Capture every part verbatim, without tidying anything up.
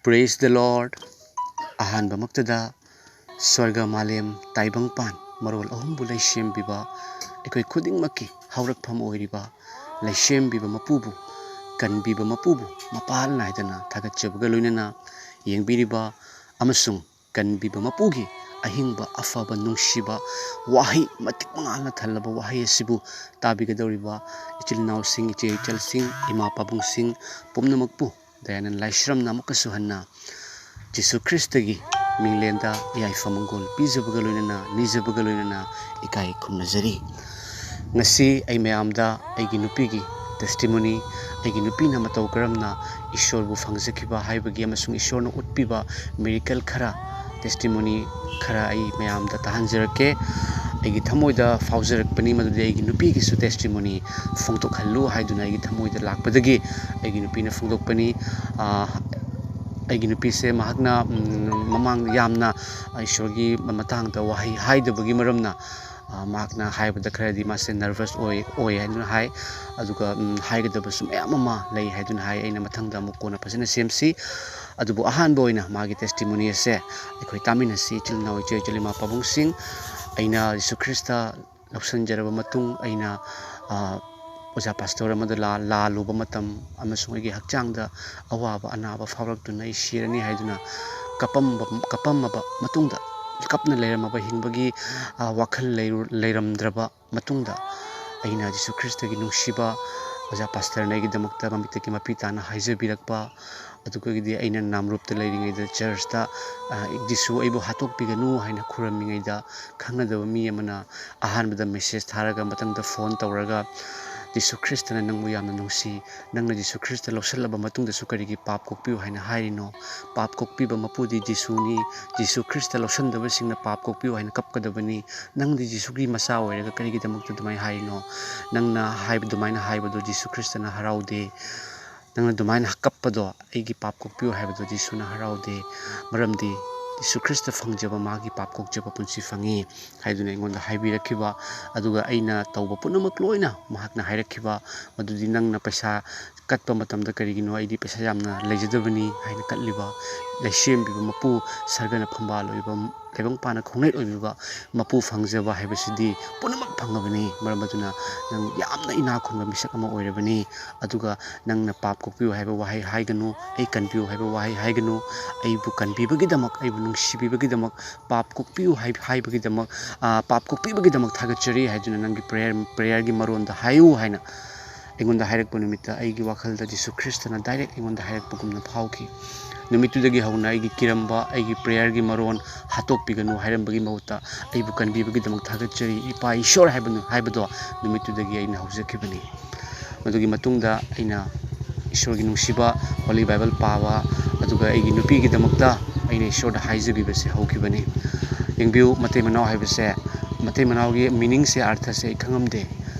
Praise the Lord. ꯑꯍꯥꯟꯕꯃꯛꯇꯗ ꯁ꯭ꯋꯔꯒ ꯃꯥꯂꯦꯝ ꯇꯥꯏꯕꯪꯄꯥꯟ ꯃꯔꯣꯜ ꯑꯍꯨꯝꯕꯨ ꯂꯩꯁꯦꯝꯕꯤꯕ, ꯑꯩꯈꯣꯏ ꯈꯨꯗꯤꯡꯃꯛꯀꯤ ꯍꯧꯔꯛꯐꯝ ꯑꯣꯏꯔꯤꯕ, ꯂꯩꯁꯦꯝꯕꯤꯕ ꯃꯄꯨꯕꯨ, ꯀꯟꯕꯤꯕ ꯃꯄꯨꯕꯨ ꯃꯄꯥꯜ ꯅꯥꯏꯗꯅ ꯊꯥꯒꯠꯆꯕꯒ ꯂꯣꯏꯅꯅ, ꯌꯦꯡꯕꯤꯔꯤꯕ ꯑꯃꯁꯨꯡ ꯀꯟꯕꯤꯕ ꯃꯄꯨꯒꯤ ꯑꯍꯤꯡꯕ, ꯑꯐꯕ, ꯅꯨꯡꯁꯤꯕ ꯋꯥꯍꯩ, ꯃꯇꯤꯛ ꯃꯉꯥꯜꯅ ꯊꯜꯂꯕ ꯋꯥꯍꯩ ꯑꯁꯤꯕꯨ ꯇꯥꯕꯤꯒꯗꯧꯔꯤꯕ ꯏꯆꯤꯜ ꯏꯅꯥꯎꯁꯤꯡ, ꯏꯆꯦ ꯏꯆꯜꯁꯤꯡ, ꯏꯃꯥ ꯄꯥꯕꯨꯡꯁꯤꯡ ꯄꯨꯝꯅꯃꯛꯄꯨ ꯗꯌꯥꯅꯟ ꯂꯥꯏꯁ꯭ꯔꯝꯅ ꯑꯃꯨꯛꯀꯁꯨ ꯍꯟꯅ ꯖꯤꯁꯨ ꯈ꯭ꯔꯤꯁꯇꯒꯤ ꯃꯤꯡꯂꯦꯟꯗ ꯌꯥꯏꯐ ꯃꯪꯒꯣꯜ ꯄꯤꯖꯕꯒ ꯂꯣꯏꯅꯅ, ꯅꯤꯖꯕꯒ ꯂꯣꯏꯅꯅ ꯏꯀꯥꯏ ꯈꯨꯝꯅꯖꯔꯤ꯫ ꯉꯁꯤ ꯑꯩ ꯃꯌꯥꯝꯗ ꯑꯩꯒꯤ ꯅꯨꯄꯤꯒꯤ testimony, ꯑꯩꯒꯤ ꯅꯨꯄꯤꯅ ꯃꯇꯧ ꯀꯔꯝꯅ ꯏꯁꯣꯔꯕꯨ ꯐꯪꯖꯈꯤꯕ ꯍꯥꯏꯕꯒꯤ ꯑꯃꯁꯨꯡ ꯏꯁꯣꯔꯅ ꯎꯠꯄꯤꯕ miracle ꯈꯔ, testimony ꯈꯔ ꯑꯩ ꯃꯌꯥꯝꯗ ꯇꯥꯍꯟꯖꯔꯛꯀꯦ꯫ ꯑꯩꯒꯤ ꯊꯃꯣꯏꯗ ꯐꯥꯎꯖꯔꯛꯄꯅꯤ, ꯃꯗꯨꯗꯤ ꯑꯩꯒꯤ ꯅꯨꯄꯤꯒꯤꯁꯨ testimony ꯐꯣꯡꯗꯣꯛꯍꯜꯂꯨ ꯍꯥꯏꯗꯨꯅ ꯑꯩꯒꯤ ꯊꯃꯣꯏꯗ ꯂꯥꯛꯄꯗꯒꯤ ꯑꯩꯒꯤ ꯅꯨꯄꯤꯅ ꯐꯣꯡꯗꯣꯛꯄꯅꯤ꯫ ꯑꯥ, ꯑꯩꯒꯤ ꯅꯨꯄꯤꯁꯦ ꯃꯍꯥꯛꯅ, ꯎꯝ, ꯃꯃꯥꯡꯗ ꯌꯥꯝꯅ ꯏꯁꯣꯔꯒꯤ ꯃꯇꯥꯡꯗ ꯋꯥꯍꯩ ꯍꯥꯏꯗꯕꯒꯤ ꯃꯔꯝꯅ, ꯑꯥ, ꯃꯍꯥꯛꯅ ꯍꯥꯏꯕꯗ ꯈꯔꯗꯤ ꯃꯥꯁꯦ nervous ꯑꯣꯏ, ꯑꯣꯏ ꯍꯥꯏꯗꯨꯅ ꯍꯥꯏ꯫ ꯑꯗꯨꯒ, ꯎꯝ, ꯍꯥꯏꯒꯗꯕꯁꯨ ꯃꯌꯥꯝ ꯑꯃ ꯂꯩ ꯍꯥꯏꯗꯨꯅ ꯍꯥꯏ꯫ ꯑꯩꯅ ꯃꯊꯪꯗ ꯑꯃꯨꯛ ꯀꯣꯟꯅ ꯐꯖꯅ ꯁꯦꯝꯁꯤ꯫ ꯑꯗꯨꯕꯨ ꯑꯍꯥꯟꯕ ꯑꯣꯏꯅ ꯃꯥꯒꯤ testimony ꯑꯁꯦ ꯑꯩꯈꯣꯏ ꯇꯥꯃꯤꯟꯅꯁꯤ꯫ ꯏꯆꯤꯜ ꯏꯅꯥꯎ, ꯏꯆꯦ ꯏꯆꯜ, ꯏꯃꯥ ꯄꯥꯕꯨꯡꯁꯤꯡ, ꯑꯩꯅ ꯖꯤꯁꯨ ꯈ꯭ꯔꯤꯁꯇ ꯂꯧꯁꯤꯟꯖꯔꯕ ꯃꯇꯨꯡ, ꯑꯩꯅ, ꯑꯥ, ꯑꯣꯖꯥ ꯄꯥꯁꯇꯔ ꯑꯃꯗ ꯂꯥ-, ꯂꯥꯜꯂꯨꯕ ꯃꯇꯝ ꯑꯃꯁꯨꯡ ꯑꯩꯒꯤ ꯍꯛꯆꯥꯡꯗ ꯑꯋꯥꯕ ꯑꯅꯥꯕ ꯐꯥꯎꯔꯛꯇꯨꯅ ꯑꯩ ꯁꯤꯔꯅꯤ ꯍꯥꯏꯗꯨꯅ ꯀꯞꯄꯝꯕ, ꯀꯞꯄꯝꯃꯕ ꯃꯇꯨꯡꯗ, ꯀꯞꯅ ꯂꯩꯔꯝꯃꯕ, ꯍꯤꯡꯕꯒꯤ, ꯑꯥ, ꯋꯥꯈꯜ ꯂꯩꯔꯨ-, ꯂꯩꯔꯝꯗ꯭ꯔꯕ ꯃꯇꯨꯡꯗ, ꯑꯩꯅ ꯖꯤꯁꯨ ꯈ꯭ꯔꯤꯁꯇꯒꯤ ꯅꯨꯡꯁꯤꯕ, ꯑꯣꯖꯥ ꯄꯥꯁꯇꯔꯅ ꯑꯩꯒꯤꯗꯃꯛꯇ ꯃꯃꯤꯠꯇꯒꯤ ꯃꯄꯤ ꯇꯥꯅ ꯍꯥꯏꯖꯕꯤꯔꯛꯄ, ꯑꯗꯨꯒꯗꯤ ꯑꯩꯅ ꯅꯥꯝꯔꯨꯞꯇ ꯂꯩꯔꯤꯉꯩꯗ ꯆꯔꯆꯇ, ꯑ, "ꯖꯤꯁꯨ ꯑꯩꯕꯨ ꯍꯥꯠꯇꯣꯛꯄꯤꯒꯅꯨ" ꯍꯥꯏꯅ ꯈꯨꯔꯝꯃꯤꯉꯩꯗ, ꯈꯪꯅꯗꯕ ꯃꯤ ꯑꯃꯅ ꯑꯍꯥꯟꯕꯗ message ꯊꯥꯔꯒ, ꯃꯊꯪꯗ phone ꯇꯧꯔꯒ, "ꯖꯤꯁꯨ ꯈ꯭ꯔꯤꯁꯇꯅ ꯅꯪꯕꯨ ꯌꯥꯝꯅ ꯅꯨꯡꯁꯤ, ꯅꯪꯅ ꯖꯤꯁꯨ ꯈ꯭ꯔꯤꯁꯇ ꯂꯧꯁꯤꯜꯂꯕ ꯃꯇꯨꯡꯗꯁꯨ ꯀꯔꯤꯒꯤ ꯄꯥꯞ ꯀꯣꯛꯄꯤꯌꯨ ꯍꯥꯏꯅ ꯍꯥꯏꯔꯤꯅꯣ? ꯄꯥꯞ ꯀꯣꯛꯄꯤꯕ ꯃꯄꯨꯗꯤ ꯖꯤꯁꯨꯅꯤ꯫ ꯖꯤꯁꯨ ꯈ꯭ꯔꯤꯁꯇ ꯂꯧꯁꯤꯟꯗꯕꯁꯤꯡꯅ ꯄꯥꯞ ꯀꯣꯛꯄꯤꯌꯨ ꯍꯥꯏꯅ ꯀꯞꯀꯗꯕꯅꯤ꯫ ꯅꯪꯗꯤ ꯖꯤꯁꯨꯒꯤ ꯃꯆꯥ ꯑꯣꯏꯔꯒ ꯀꯔꯤꯒꯤꯗꯃꯛꯇ ꯑꯗꯨꯃꯥꯏꯅ ꯍꯥꯏꯔꯤꯅꯣ? ꯅꯪꯅ ꯍꯥꯏꯕ, ꯑꯗꯨꯃꯥꯏꯅ ꯍꯥꯏꯕꯗꯣ ꯖꯤꯁꯨ ꯈ꯭ꯔꯤꯁꯇꯅ ꯍꯔꯥꯎꯗꯦ꯫ ꯅꯪꯅ ꯑꯗꯨꯃꯥꯏꯅ ꯀꯞꯄꯗꯣ, ꯑꯩꯒꯤ ꯄꯥꯞ ꯀꯣꯛꯄꯤꯌꯨ ꯍꯥꯏꯕꯗꯣ ꯖꯤꯁꯨꯅ ꯍꯔꯥꯎꯗꯦ꯫ ꯃꯔꯝꯗꯤ ꯖꯤꯁꯨ ꯈ꯭ꯔꯤꯁꯇ ꯐꯪꯖꯕ, ꯃꯥꯒꯤ ꯄꯥꯞ ꯀꯣꯛꯆꯕ ꯄꯨꯟꯁꯤ ꯐꯪꯉꯤ ꯍꯥꯏꯗꯨꯅ ꯑꯩꯉꯣꯟꯗ ꯍꯥꯏꯕꯤꯔꯛꯈꯤꯕ, ꯑꯗꯨꯒ ꯑꯩꯅ ꯇꯧꯕ ꯄꯨꯝꯅꯃꯛ ꯂꯣꯏꯅ ꯃꯍꯥꯛꯅ ꯍꯥꯏꯔꯛꯈꯤꯕ, ꯃꯗꯨꯗꯤ ꯅꯪꯅ ꯄꯩꯁꯥ ꯀꯠꯄ ꯃꯇꯝꯗ ꯀꯔꯤꯒꯤꯅꯣ ꯑꯩꯗꯤ ꯄꯩꯁꯥ ꯌꯥꯝꯅ ꯂꯩꯖꯗꯕꯅꯤ ꯍꯥꯏꯅ ꯀꯠꯂꯤꯕ, ꯂꯩꯁꯦꯝꯕꯤꯕ ꯃꯄꯨ, ꯁꯔꯒꯅ ꯐꯝꯕꯥꯜ ꯑꯣꯏꯕ, ꯇꯥꯏꯕꯪꯄꯥꯟꯅ ꯈꯣꯡꯅꯦꯠ ꯑꯣꯏꯕꯤꯕ ꯃꯄꯨ ꯐꯪꯖꯕ ꯍꯥꯏꯕꯁꯤꯗꯤ ꯄꯨꯝꯅꯃꯛ ꯐꯪꯉꯕꯅꯤ꯫ ꯃꯔꯝ ꯑꯗꯨꯅ ꯅꯪ ꯌꯥꯝꯅ ꯏꯅꯥꯛ ꯈꯨꯟꯕ ꯃꯤꯁꯛ ꯑꯃ ꯑꯣꯏꯔꯕꯅꯤ꯫ ꯑꯗꯨꯒ ꯅꯪꯅ ꯄꯥꯞ ꯀꯣꯛꯄꯤꯌꯨ ꯍꯥꯏꯕ ꯋꯥꯍꯩ ꯍꯥꯏꯒꯅꯨ, ꯑꯩ ꯀꯟꯕꯤꯌꯨ ꯍꯥꯏꯕ ꯋꯥꯍꯩ ꯍꯥꯏꯒꯅꯨ, ꯑꯩꯕꯨ ꯀꯟꯕꯤꯕꯒꯤꯗꯃꯛ, ꯑꯩꯕꯨ ꯅꯨꯡꯁꯤꯕꯤꯕꯒꯤꯗꯃꯛ, ꯄꯥꯞ ꯀꯣꯛꯄꯤꯌꯨ ꯍꯥꯏ-, ꯍꯥꯏꯕꯒꯤꯗꯃꯛ, ꯑꯥ, ꯄꯥꯞ ꯀꯣꯛꯄꯤꯕꯒꯤꯗꯃꯛ ꯊꯥꯒꯠꯆꯔꯤ ꯍꯥꯏꯗꯨꯅ ꯅꯪꯒꯤ prayer, prayer ꯒꯤ ꯃꯔꯣꯟꯗ ꯍꯥꯏꯌꯨ ꯍꯥꯏꯅ ꯑꯩꯉꯣꯟꯗ ꯍꯥꯏꯔꯛꯄ ꯅꯨꯃꯤꯠꯇ ꯑꯩꯒꯤ ꯋꯥꯈꯜꯗ ꯖꯤꯁꯨ ꯈ꯭ꯔꯤꯁꯇꯅ direct ꯑꯩꯉꯣꯟꯗ ꯍꯥꯏꯔꯛꯄꯒꯨꯝꯅ ꯐꯥꯎꯈꯤ꯫ ꯅꯨꯃꯤꯠꯇꯨꯗꯒꯤ ꯍꯧꯅ ꯑꯩꯒꯤ ꯀꯤꯔꯝꯕ, ꯑꯩꯒꯤ prayer ꯒꯤ ꯃꯔꯣꯟ ꯍꯥꯠꯇꯣꯛꯄꯤꯒꯅꯨ ꯍꯥꯏꯔꯝꯕꯒꯤ ꯃꯍꯨꯠꯇ ꯑꯩꯕꯨ ꯀꯟꯕꯤꯕꯒꯤꯗꯃꯛ ꯊꯥꯒꯠꯆꯔꯤ, ꯏꯄꯥ ꯏꯁꯣꯔ ꯍꯥꯏꯕ ꯅꯨ-, ꯍꯥꯏꯕꯗꯣ ꯅꯨꯃꯤꯠꯇꯨꯗꯒꯤ ꯑꯩꯅ ꯍꯧꯖꯈꯤꯕꯅꯤ꯫ ꯃꯗꯨꯒꯤ ꯃꯇꯨꯡꯗ ꯑꯩꯅ ꯏꯁꯣꯔꯒꯤ ꯅꯨꯡꯁꯤꯕ Holy Bible ꯄꯥꯕ, ꯑꯗꯨꯒ ꯑꯩꯒꯤ ꯅꯨꯄꯤꯒꯤꯗꯃꯛꯇ ꯑꯩꯅ ꯏꯁꯣꯔꯗ ꯍꯥꯏꯖꯕꯤꯕꯁꯦ ꯍꯧꯈꯤꯕꯅꯤ꯫ ꯌꯦꯡꯕꯤꯌꯨ, ꯃꯇꯩ ꯃꯅꯥꯎ ꯍꯥꯏꯕꯁꯦ, ꯃꯇꯩ ꯃꯅꯥꯎꯒꯤ meaning ꯁꯦ, ꯑꯔꯊꯁꯦ ꯑꯩ ꯈꯪꯉꯝꯗꯦ꯫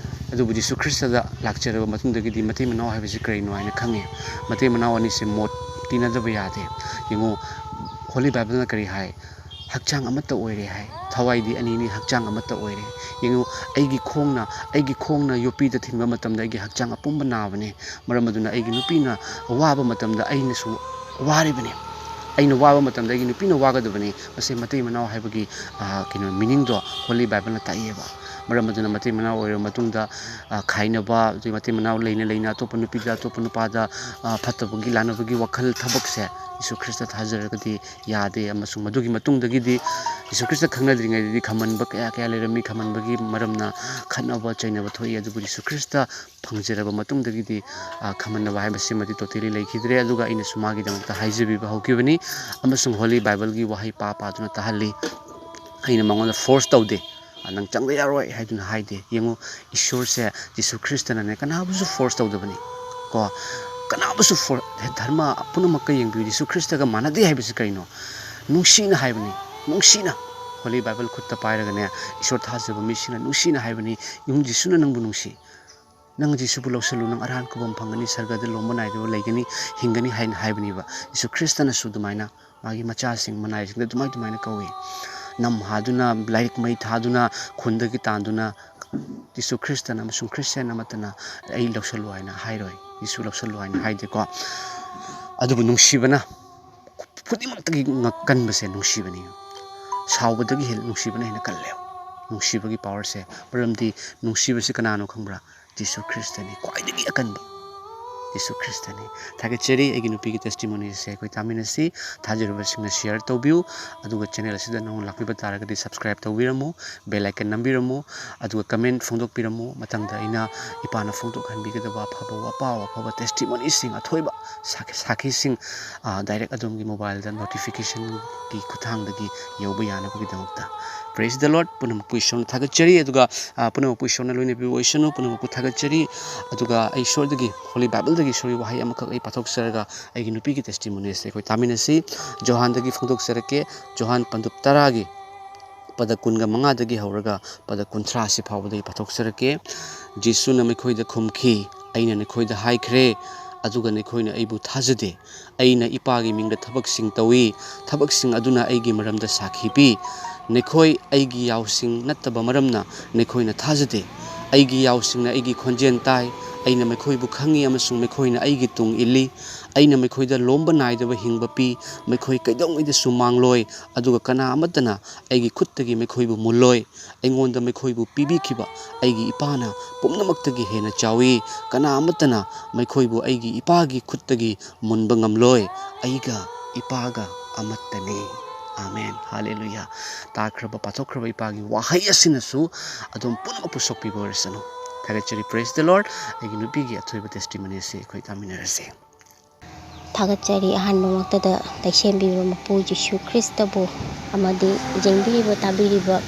ꯑꯗꯨꯕꯨ ꯖꯤꯁꯨ ꯈ꯭ꯔꯤꯁꯇꯗ ꯂꯥꯛꯆꯔꯕ ꯃꯇꯨꯡꯗꯒꯤꯗꯤ ꯃꯇꯩ ꯃꯅꯥꯎ ꯍꯥꯏꯕꯁꯤ ꯀꯔꯤꯅꯣ ꯍꯥꯏꯅ ꯈꯪꯉꯦ꯫ ꯃꯇꯩ ꯃꯅꯥꯎ ꯑꯅꯤꯁꯦ ꯃꯣꯠ ꯇꯤꯟꯅꯗꯕ ꯌꯥꯗꯦ꯫ ꯌꯦꯡꯉꯨ, Holy Bible ꯅ ꯀꯔꯤ ꯍꯥꯏ? "ꯍꯛꯆꯥꯡ ꯑꯃꯠꯇ ꯑꯣꯏꯔꯦ" ꯍꯥꯏ꯫ "ꯊꯋꯥꯏꯗꯤ ꯑꯅꯤꯅꯤ, ꯍꯛꯆꯥꯡ ꯑꯃꯠꯇ ꯑꯣꯏꯔꯦ"꯫ ꯌꯦꯡꯉꯨ, ꯑꯩꯒꯤ ꯈꯣꯡꯅ, ꯑꯩꯒꯤ ꯈꯣꯡꯅ ꯌꯣꯠꯄꯤꯗ ꯊꯤꯟꯕ ꯃꯇꯝꯗ ꯑꯩꯒꯤ ꯍꯛꯆꯥꯡ ꯑꯄꯨꯝꯕ ꯅꯥꯕꯅꯤ꯫ ꯃꯔꯝ ꯑꯗꯨꯅ ꯑꯩꯒꯤ ꯅꯨꯄꯤꯅ ꯋꯥꯕ ꯃꯇꯝꯗ ꯑꯩꯅꯁꯨ ꯋꯥꯔꯤꯕꯅꯤ꯫ ꯑꯩꯅ ꯋꯥꯕ ꯃꯇꯝꯗ ꯑꯩꯒꯤ ꯅꯨꯄꯤꯅ ꯋꯥꯒꯗꯕꯅꯤ꯫ ꯃꯁꯤ ꯃꯇꯩ ꯃꯅꯥꯎ ꯍꯥꯏꯕꯒꯤ, ꯑ, ꯀꯩꯅꯣ, meaning ꯗꯣ Holy Bible ꯅ ꯇꯥꯛꯏꯕ꯫ ꯃꯔꯝ ꯑꯗꯨꯅ ꯃꯇꯩ ꯃꯅꯥꯎ ꯑꯣꯏꯔꯕ ꯃꯇꯨꯡꯗ, ꯑ, ꯈꯥꯏꯅꯕ, ꯑꯗꯨꯒ ꯃꯇꯩ ꯃꯅꯥꯎ ꯂꯩꯅ ꯂꯩꯅ ꯑꯇꯣꯞꯄ ꯅꯨꯄꯤꯗ, ꯑꯇꯣꯞꯄ ꯅꯨꯄꯥꯗ, ꯑ, ꯐꯠꯇꯕꯒꯤ, ꯂꯥꯟꯅꯕꯒꯤ ꯋꯥꯈꯜ ꯊꯕꯛꯁꯦ ꯖꯤꯁꯨ ꯈ꯭ꯔꯤꯁꯇ ꯊꯥꯖꯔꯒꯗꯤ ꯌꯥꯗꯦ꯫ ꯑꯃꯁꯨꯡ ꯃꯗꯨꯒꯤ ꯃꯇꯨꯡꯗꯒꯤꯗꯤ ꯖꯤꯁꯨ ꯈ꯭ꯔꯤꯁꯇ ꯈꯪꯅꯗ꯭ꯔꯤꯉꯩꯗꯗꯤ ꯈꯝꯍꯟꯕ ꯀꯌꯥ ꯀꯌꯥ ꯂꯩꯔꯝꯃꯤ꯫ ꯈꯝꯍꯟꯕꯒꯤ ꯃꯔꯝꯅ ꯈꯠꯅꯕ ꯆꯩꯅꯕ ꯊꯣꯛꯏ꯫ ꯑꯗꯨꯕꯨ ꯖꯤꯁꯨ ꯈ꯭ꯔꯤꯁꯇ ꯐꯪꯖꯔꯕ ꯃꯇꯨꯡꯗꯒꯤꯗꯤ, ꯑ, ꯈꯝꯍꯟꯅꯕ ꯍꯥꯏꯕꯁꯤꯃꯗꯤ totally ꯂꯩꯈꯤꯗ꯭ꯔꯦ꯫ ꯑꯗꯨꯒ ꯑꯩꯅꯁꯨ ꯃꯥꯒꯤꯗꯃꯛꯇ ꯍꯥꯏꯖꯕꯤꯕ ꯍꯧꯈꯤꯕꯅꯤ꯫ ꯑꯃꯁꯨꯡ Holy Bible ꯒꯤ ꯋꯥꯍꯩ ꯄꯥ ꯄꯥꯗꯨꯅ ꯇꯥꯍꯜꯂꯤ꯫ ꯑꯩꯅ ꯃꯉꯣꯟꯗ force ꯇꯧꯗꯦ꯫ "ꯑ, ꯅꯪ ꯆꯪꯕ ꯌꯥꯔꯣꯏ" ꯍꯥꯏꯗꯨꯅ ꯍꯥꯏꯗꯦ꯫ ꯌꯦꯡꯉꯨ, ꯏꯁꯣꯔꯁꯦ, ꯖꯤꯁꯨ ꯈ꯭ꯔꯤꯁꯇꯅꯅꯦ, ꯀꯅꯥꯕꯨꯁꯨ force ꯇꯧꯗꯕꯅꯤ꯫ ꯀꯣ, ꯀꯅꯥꯕꯨꯁꯨ for-, ꯙꯔꯃ ꯄꯨꯝꯅꯃꯛꯀ ꯌꯦꯡꯕꯤꯌꯨ, ꯖꯤꯁꯨ ꯈ꯭ꯔꯤꯁꯇꯒ ꯃꯥꯟꯅꯗꯦ ꯍꯥꯏꯕꯁꯤ ꯀꯔꯤꯅꯣ? ꯅꯨꯡꯁꯤꯅ ꯍꯥꯏꯕꯅꯤ, ꯅꯨꯡꯁꯤꯅ꯫ Holy Bible ꯈꯨꯠꯇ ꯄꯥꯏꯔꯒꯅꯦ, ꯏꯁꯣꯔ ꯊꯥꯖꯕ ꯃꯤꯁꯤꯡꯅ ꯅꯨꯡꯁꯤꯅ ꯍꯥꯏꯕꯅꯤ, "ꯌꯦꯡꯉꯨ, ꯖꯤꯁꯨꯅ ꯅꯪꯕꯨ ꯅꯨꯡꯁꯤ"꯫ "ꯅꯪ ꯖꯤꯁꯨꯕꯨ ꯂꯧꯁꯜꯂꯨ, ꯅꯪ ꯑꯔꯥꯟ ꯈꯨꯕꯝ ꯐꯪꯒꯅꯤ, ꯁꯔꯒꯗ ꯂꯣꯝꯕ ꯅꯥꯏꯗꯕ ꯂꯩꯒꯅꯤ, ꯍꯤꯡꯒꯅꯤ" ꯍꯥꯏꯅ ꯍꯥꯏꯕꯅꯦꯕ꯫ ꯖꯤꯁꯨ ꯈ꯭ꯔꯤꯁꯇꯅꯁꯨ ꯑꯗꯨꯃꯥꯏꯅ ꯃꯥꯒꯤ ꯃꯆꯥꯁꯤꯡ, ꯃꯅꯥꯏꯁꯤꯡꯗ ꯑꯗꯨꯃꯥꯏ ꯑꯗꯨꯃꯥꯏꯅ ꯀꯧꯏ꯫ ꯅꯝ ꯍꯥꯗꯨꯅ, ꯂꯥꯏꯔꯤꯛ ꯃꯩ ꯊꯥꯗꯨꯅ, ꯈꯨꯟꯗꯒꯤ ꯇꯥꯟꯗꯨꯅ, ꯖꯤꯁꯨ ꯈ꯭ꯔꯤꯁꯇꯅ ꯑꯃꯁꯨꯡ ꯈ꯭ꯔꯤꯁꯇꯤꯌꯥꯟ ꯑꯃꯠꯇꯅ "ꯑꯩ ꯂꯧꯁꯜꯂꯨ" ꯍꯥꯏꯅ ꯍꯥꯏꯔꯣꯏ, "ꯖꯤꯁꯨ ꯂꯧꯁꯜꯂꯨ" ꯍꯥꯏꯅ ꯍꯥꯏꯗꯦꯀꯣ꯫ ꯑꯗꯨꯕꯨ ꯅꯨꯡꯁꯤꯕꯅ ꯈꯨꯗꯤꯡꯃꯛꯇꯒꯤ ꯉꯛ-, ꯀꯟꯕꯁꯦ ꯅꯨꯡꯁꯤꯕꯅꯤ꯫ ꯁꯥꯎꯕꯗꯒꯤ ꯍꯦꯟꯅ ꯅꯨꯡꯁꯤꯕꯅ ꯍꯦꯟꯅ ꯀꯜꯂꯦ꯫ ꯅꯨꯡꯁꯤꯕꯒꯤ powerꯁꯦ, ꯃꯔꯝꯗꯤ ꯅꯨꯡꯁꯤꯕꯁꯤ ꯀꯅꯥꯅꯣ ꯈꯪꯕ꯭ꯔꯥ? ꯖꯤꯁꯨ ꯈ꯭ꯔꯤꯁꯇꯅꯤ, ꯈ꯭ꯋꯥꯏꯗꯒꯤ ꯑꯀꯟꯕ ꯖꯤꯁꯨ ꯈ꯭ꯔꯤꯁꯇꯅꯤ꯫ ꯊꯥꯒꯠꯆꯔꯤ꯫ ꯑꯩꯒꯤ ꯅꯨꯄꯤꯒꯤ testimonyꯁꯦ ꯑꯩꯈꯣꯏ ꯇꯥꯃꯤꯟꯅꯁꯤ꯫ ꯊꯥꯖꯔꯨꯕꯁꯤꯡꯅ share ꯇꯧꯕꯤꯌꯨ, ꯑꯗꯨꯒ channel ꯑꯁꯤꯗ ꯅꯧꯅ ꯂꯥꯛꯄꯤꯕ ꯇꯥꯔꯒꯗꯤ subscribe ꯇꯧꯕꯤꯔꯝꯃꯨ, bell icon ꯅꯝꯕꯤꯔꯝꯃꯨ, ꯑꯗꯨꯒ comment ꯐꯣꯡꯗꯣꯛꯄꯤꯔꯝꯃꯨ꯫ ꯃꯊꯪꯗ ꯑꯩꯅ ꯏꯄꯥꯅ ꯐꯣꯡꯗꯣꯛꯍꯟꯕꯤꯒꯗꯕ ꯑꯐꯕ ꯋꯥꯄꯥꯎ, ꯑꯐꯕ testimonyꯁꯤꯡ, ꯑꯊꯣꯏꯕ ꯁꯥꯈꯤ-, ꯁꯥꯈꯤꯁꯤꯡ, ꯑ, direct ꯑꯗꯣꯝꯒꯤ mobileꯗ notificationꯒꯤ ꯈꯨꯠꯊꯥꯡꯗꯒꯤ ꯌꯧꯕ ꯌꯥꯅꯕꯒꯤꯗꯃꯛꯇ꯫ Praise the Lord꯫ ꯄꯨꯝꯅꯃꯛꯄꯨ ꯏꯁꯣꯔꯅ ꯊꯥꯒꯠꯆꯔꯤ꯫ ꯑꯗꯨꯒ, ꯑ, ꯄꯨꯝꯅꯃꯛꯄꯨ ꯏꯁꯣꯔꯅ ꯂꯣꯏꯅꯕꯤꯕ ꯑꯣꯏꯁꯅꯨ꯫ ꯄꯨꯝꯅꯃꯛꯄꯨ ꯊꯥꯒꯠꯆꯔꯤ꯫ ꯑꯗꯨꯒ ꯑꯩ ꯏꯁꯣꯔꯗꯒꯤ, Holy Bibleꯗꯒꯤ ꯏꯁꯣꯔꯒꯤ ꯋꯥꯍꯩ ꯑꯃꯈꯛ ꯑꯩ ꯄꯥꯊꯣꯛꯆꯔꯒ ꯑꯩꯒꯤ ꯅꯨꯄꯤꯒꯤ testimonyꯁꯦ ꯑꯩꯈꯣꯏ ꯇꯥꯃꯤꯟꯅꯁꯤ꯫ ꯖꯣꯍꯥꯟꯗꯒꯤ ꯐꯣꯡꯗꯣꯛꯆꯔꯛꯀꯦ꯫ ꯖꯣꯍꯥꯟ ꯄꯟꯗꯨꯞ ꯇꯔꯥꯒꯤ ꯄꯗ ꯀꯨꯟꯒ ꯃꯉꯥꯗꯒꯤ ꯍꯧꯔꯒ ꯄꯗ ꯀꯨꯟꯊ꯭ꯔꯥꯁꯤ ꯐꯥꯎꯕꯗ ꯑꯩ ꯄꯥꯊꯣꯛꯆꯔꯛꯀꯦ꯫ ꯖꯤꯁꯨꯅ ꯃꯈꯣꯏꯗ ꯈꯨꯝꯈꯤ, "ꯑꯩꯅ ꯅꯈꯣꯏꯗ ꯍꯥꯏꯈ꯭ꯔꯦ, ꯑꯗꯨꯒ ꯅꯈꯣꯏꯅ ꯑꯩꯕꯨ ꯊꯥꯖꯗꯦ꯫ ꯑꯩꯅ ꯏꯄꯥꯒꯤ ꯃꯤꯡꯗ ꯊꯕꯛꯁꯤꯡ ꯇꯧꯏ, ꯊꯕꯛꯁꯤꯡ ꯑꯗꯨꯅ ꯑꯩꯒꯤ ꯃꯔꯝꯗ ꯁꯥꯈꯤ ꯄꯤ꯫ ꯅꯈꯣꯏ ꯑꯩꯒꯤ ꯌꯥꯎꯁꯤꯡ ꯅꯠꯇꯕ ꯃꯔꯝꯅ ꯅꯈꯣꯏꯅ ꯊꯥꯖꯗꯦ꯫ ꯑꯩꯒꯤ ꯌꯥꯎꯁꯤꯡꯅ ꯑꯩꯒꯤ ꯈꯣꯟꯖꯦꯜ ꯇꯥꯏ꯫ ꯑꯩꯅ ꯃꯈꯣꯏꯕꯨ ꯈꯪꯏ ꯑꯃꯁꯨꯡ ꯃꯈꯣꯏꯅ ꯑꯩꯒꯤ ꯇꯨꯡ ꯏꯜꯂꯤ꯫ ꯑꯩꯅ ꯃꯈꯣꯏꯗ ꯂꯣꯝꯕ ꯅꯥꯏꯗꯕ ꯍꯤꯡꯕ ꯄꯤ꯫ ꯃꯈꯣꯏ ꯀꯩꯗꯧꯉꯩꯗꯁꯨ ꯃꯥꯡꯂꯣꯏ, ꯑꯗꯨꯒ ꯀꯅꯥ ꯑꯃꯠꯇꯅ ꯑꯩꯒꯤ ꯈꯨꯠꯇꯒꯤ ꯃꯈꯣꯏꯕꯨ ꯃꯨꯜꯂꯣꯏ꯫ ꯑꯩꯉꯣꯟꯗ ꯃꯈꯣꯏꯕꯨ ꯄꯤꯕꯤꯈꯤꯕ ꯑꯩꯒꯤ ꯏꯄꯥꯅ ꯄꯨꯝꯅꯃꯛꯇꯒꯤ ꯍꯦꯟꯅ ꯆꯥꯎꯏ꯫ ꯀꯅꯥ ꯑꯃꯠꯇꯅ ꯃꯈꯣꯏꯕꯨ ꯑꯩꯒꯤ ꯏꯄꯥꯒꯤ ꯈꯨꯠꯇꯒꯤ ꯃꯨꯟꯕ ꯉꯝꯂꯣꯏ꯫ ꯑꯩꯒ ꯏꯄꯥꯒ ꯑꯃꯠꯇꯅꯤ꯫" ꯑꯥꯃꯦꯟ꯫ ꯍꯥꯂꯦꯂꯨꯌꯥ꯫ ꯇꯥꯈ꯭ꯔꯕ, ꯄꯥꯊꯣꯛꯈ꯭ꯔꯕ ꯏꯄꯥꯒꯤ ꯋꯥꯍꯩ ꯑꯁꯤꯅꯁꯨ ꯑꯗꯣꯝ ꯄꯨꯝꯅꯃꯛꯄꯨ ꯁꯣꯛꯄꯤꯕ ꯑꯣꯏꯔꯁꯅꯨ꯫ ꯊꯥꯒꯠꯆꯔꯤ꯫ Praise the Lord꯫ ꯑꯩꯒꯤ ꯅꯨꯄꯤꯒꯤ ꯑꯊꯣꯏꯕ testimony ꯑꯁꯤ ꯑꯩꯈꯣꯏ ꯇꯥꯃꯤꯟꯅꯔꯁꯤ꯫ ꯊꯥꯒꯠꯆꯔꯤ꯫ ꯑꯍꯥꯟꯕꯃꯛꯇꯗ ꯂꯩꯁꯦꯝꯕꯤꯕ ꯃꯄꯨ ꯖꯤꯁꯨ ꯈ꯭ꯔꯤꯁꯇꯕꯨ ꯑꯃꯗꯤ ꯌꯦꯡꯕꯤꯔꯤꯕ, ꯇꯥꯕꯤꯔꯤꯕ